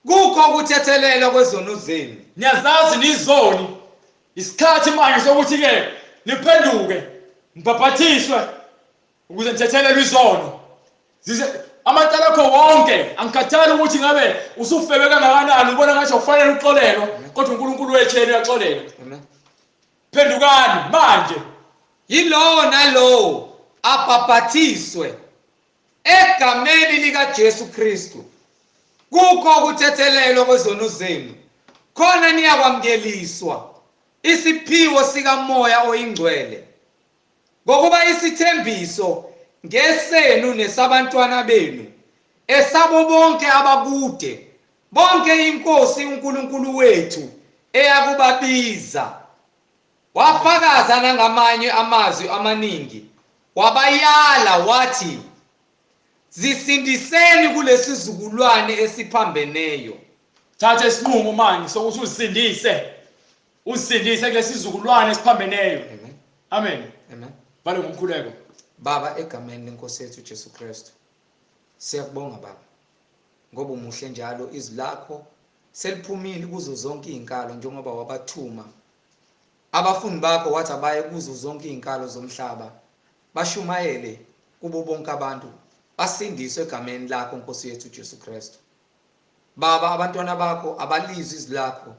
kukho ukuthethelelwa kwezono zenu. Niyazazi nizoni. Isikhathi manje sokuthi ke niphenduke nibhapathiswe ukuze nithethelelwe izono. Amacala akho wonke angikhathali ukuthi ngabe usufebe kangakanani ubona ngathi akufanele uxolelwe, kodwa uNkulunkulu wethu yena uyaxolela. Amen. Phendukani manje. Yilowo nalowo abhapathiswe egameni likaJesu Kristu kukho ukuthethelelwa kwezono zenu, khona niyakwamukeliswa isiphiwo sikaMoya oyiNgcwele. Ngokuba isithembiso ngesenu nesabantwana benu esabo bonke abakude, bonke inkosi uNkulunkulu wethu eyakubabiza. Wafakaza nangamanye amazwi amaningi, wabayala wathi, zisindiseni kulesizukulwane esiphambeneyo. Thatha isinqumo manje sokuthi uzisindise, uzisindise kulesizukulwane esiphambeneyo. Amen. Amen. Amen. Bale ngomkhuleko. Baba, egameni lenkosi yethu Jesu Kristu, siyakubonga Baba ngoba umuhle njalo. Izwi lakho seliphumile kuzo zonke izinkalo njengoba wabathuma abafundi bakho wathi abaye kuzo zonke izinkalo zomhlaba bashumayele kubo bonke abantu basindiswe egameni lakho Nkosi yethu Jesu Kristu. Baba, abantwana bakho abalizwe izwi lakho,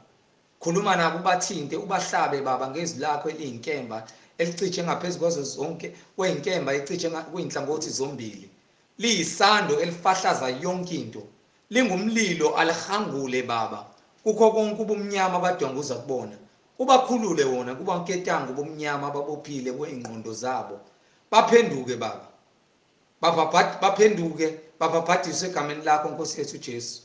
khuluma nabo, ubathinte, ubahlabe Baba ngezwi lakho eliyinkemba elicije ngaphezu kwazo zonke kweyinkemba ecije kuyinhlangothi zombili, liyisando elifahlaza yonke into, lingumlilo alihangule Baba kukho konke ubumnyama abadwanguza kubona. Ubakhulule wona kubanketango bomnyama ababophile kwey'ngqondo zabo. Baphenduke Baba, baphenduke, babhabhadiswe egameni lakho Nkosi yethu Jesu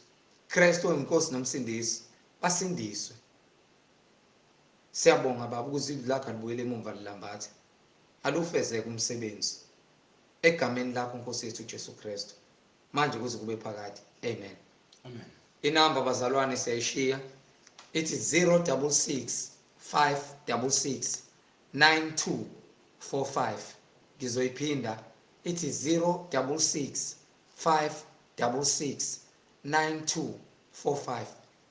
Kristu oyinkosi nomsindisi, basindiswe. Siyabonga Baba ukuze izwi lakho alibuyele emumva lilambathe, alufezeke umsebenzi egameni lakho Nkosi yethu Jesu Kristu, manje kuze kube phakade. Amen. Amen. Inamba bazalwane siyayishiya, ithi 066 566 9245. Ngizoyiphinda, ithi 066 566 9245.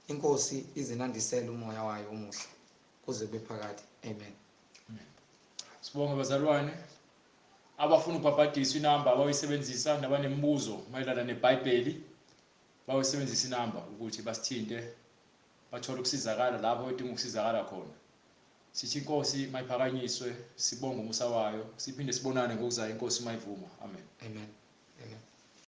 Inkosi izinandisele umoya wayo omuhle kuze kube phakade. Amen. Amen. Sibonge bazalwane abafuna ukubhabhadiswa, inamba abayisebenzisa, nabanemibuzo mayelana neBhayibheli bayosebenzisa inamba ukuthi basithinte, bathole ukusizakala lapho bedinga ukusizakala khona. Sithi inkosi mayiphakanyiswe, sibonge umusa wayo, siphinde sibonane ngokuzayo inkosi mayivuma. Amen. Amen.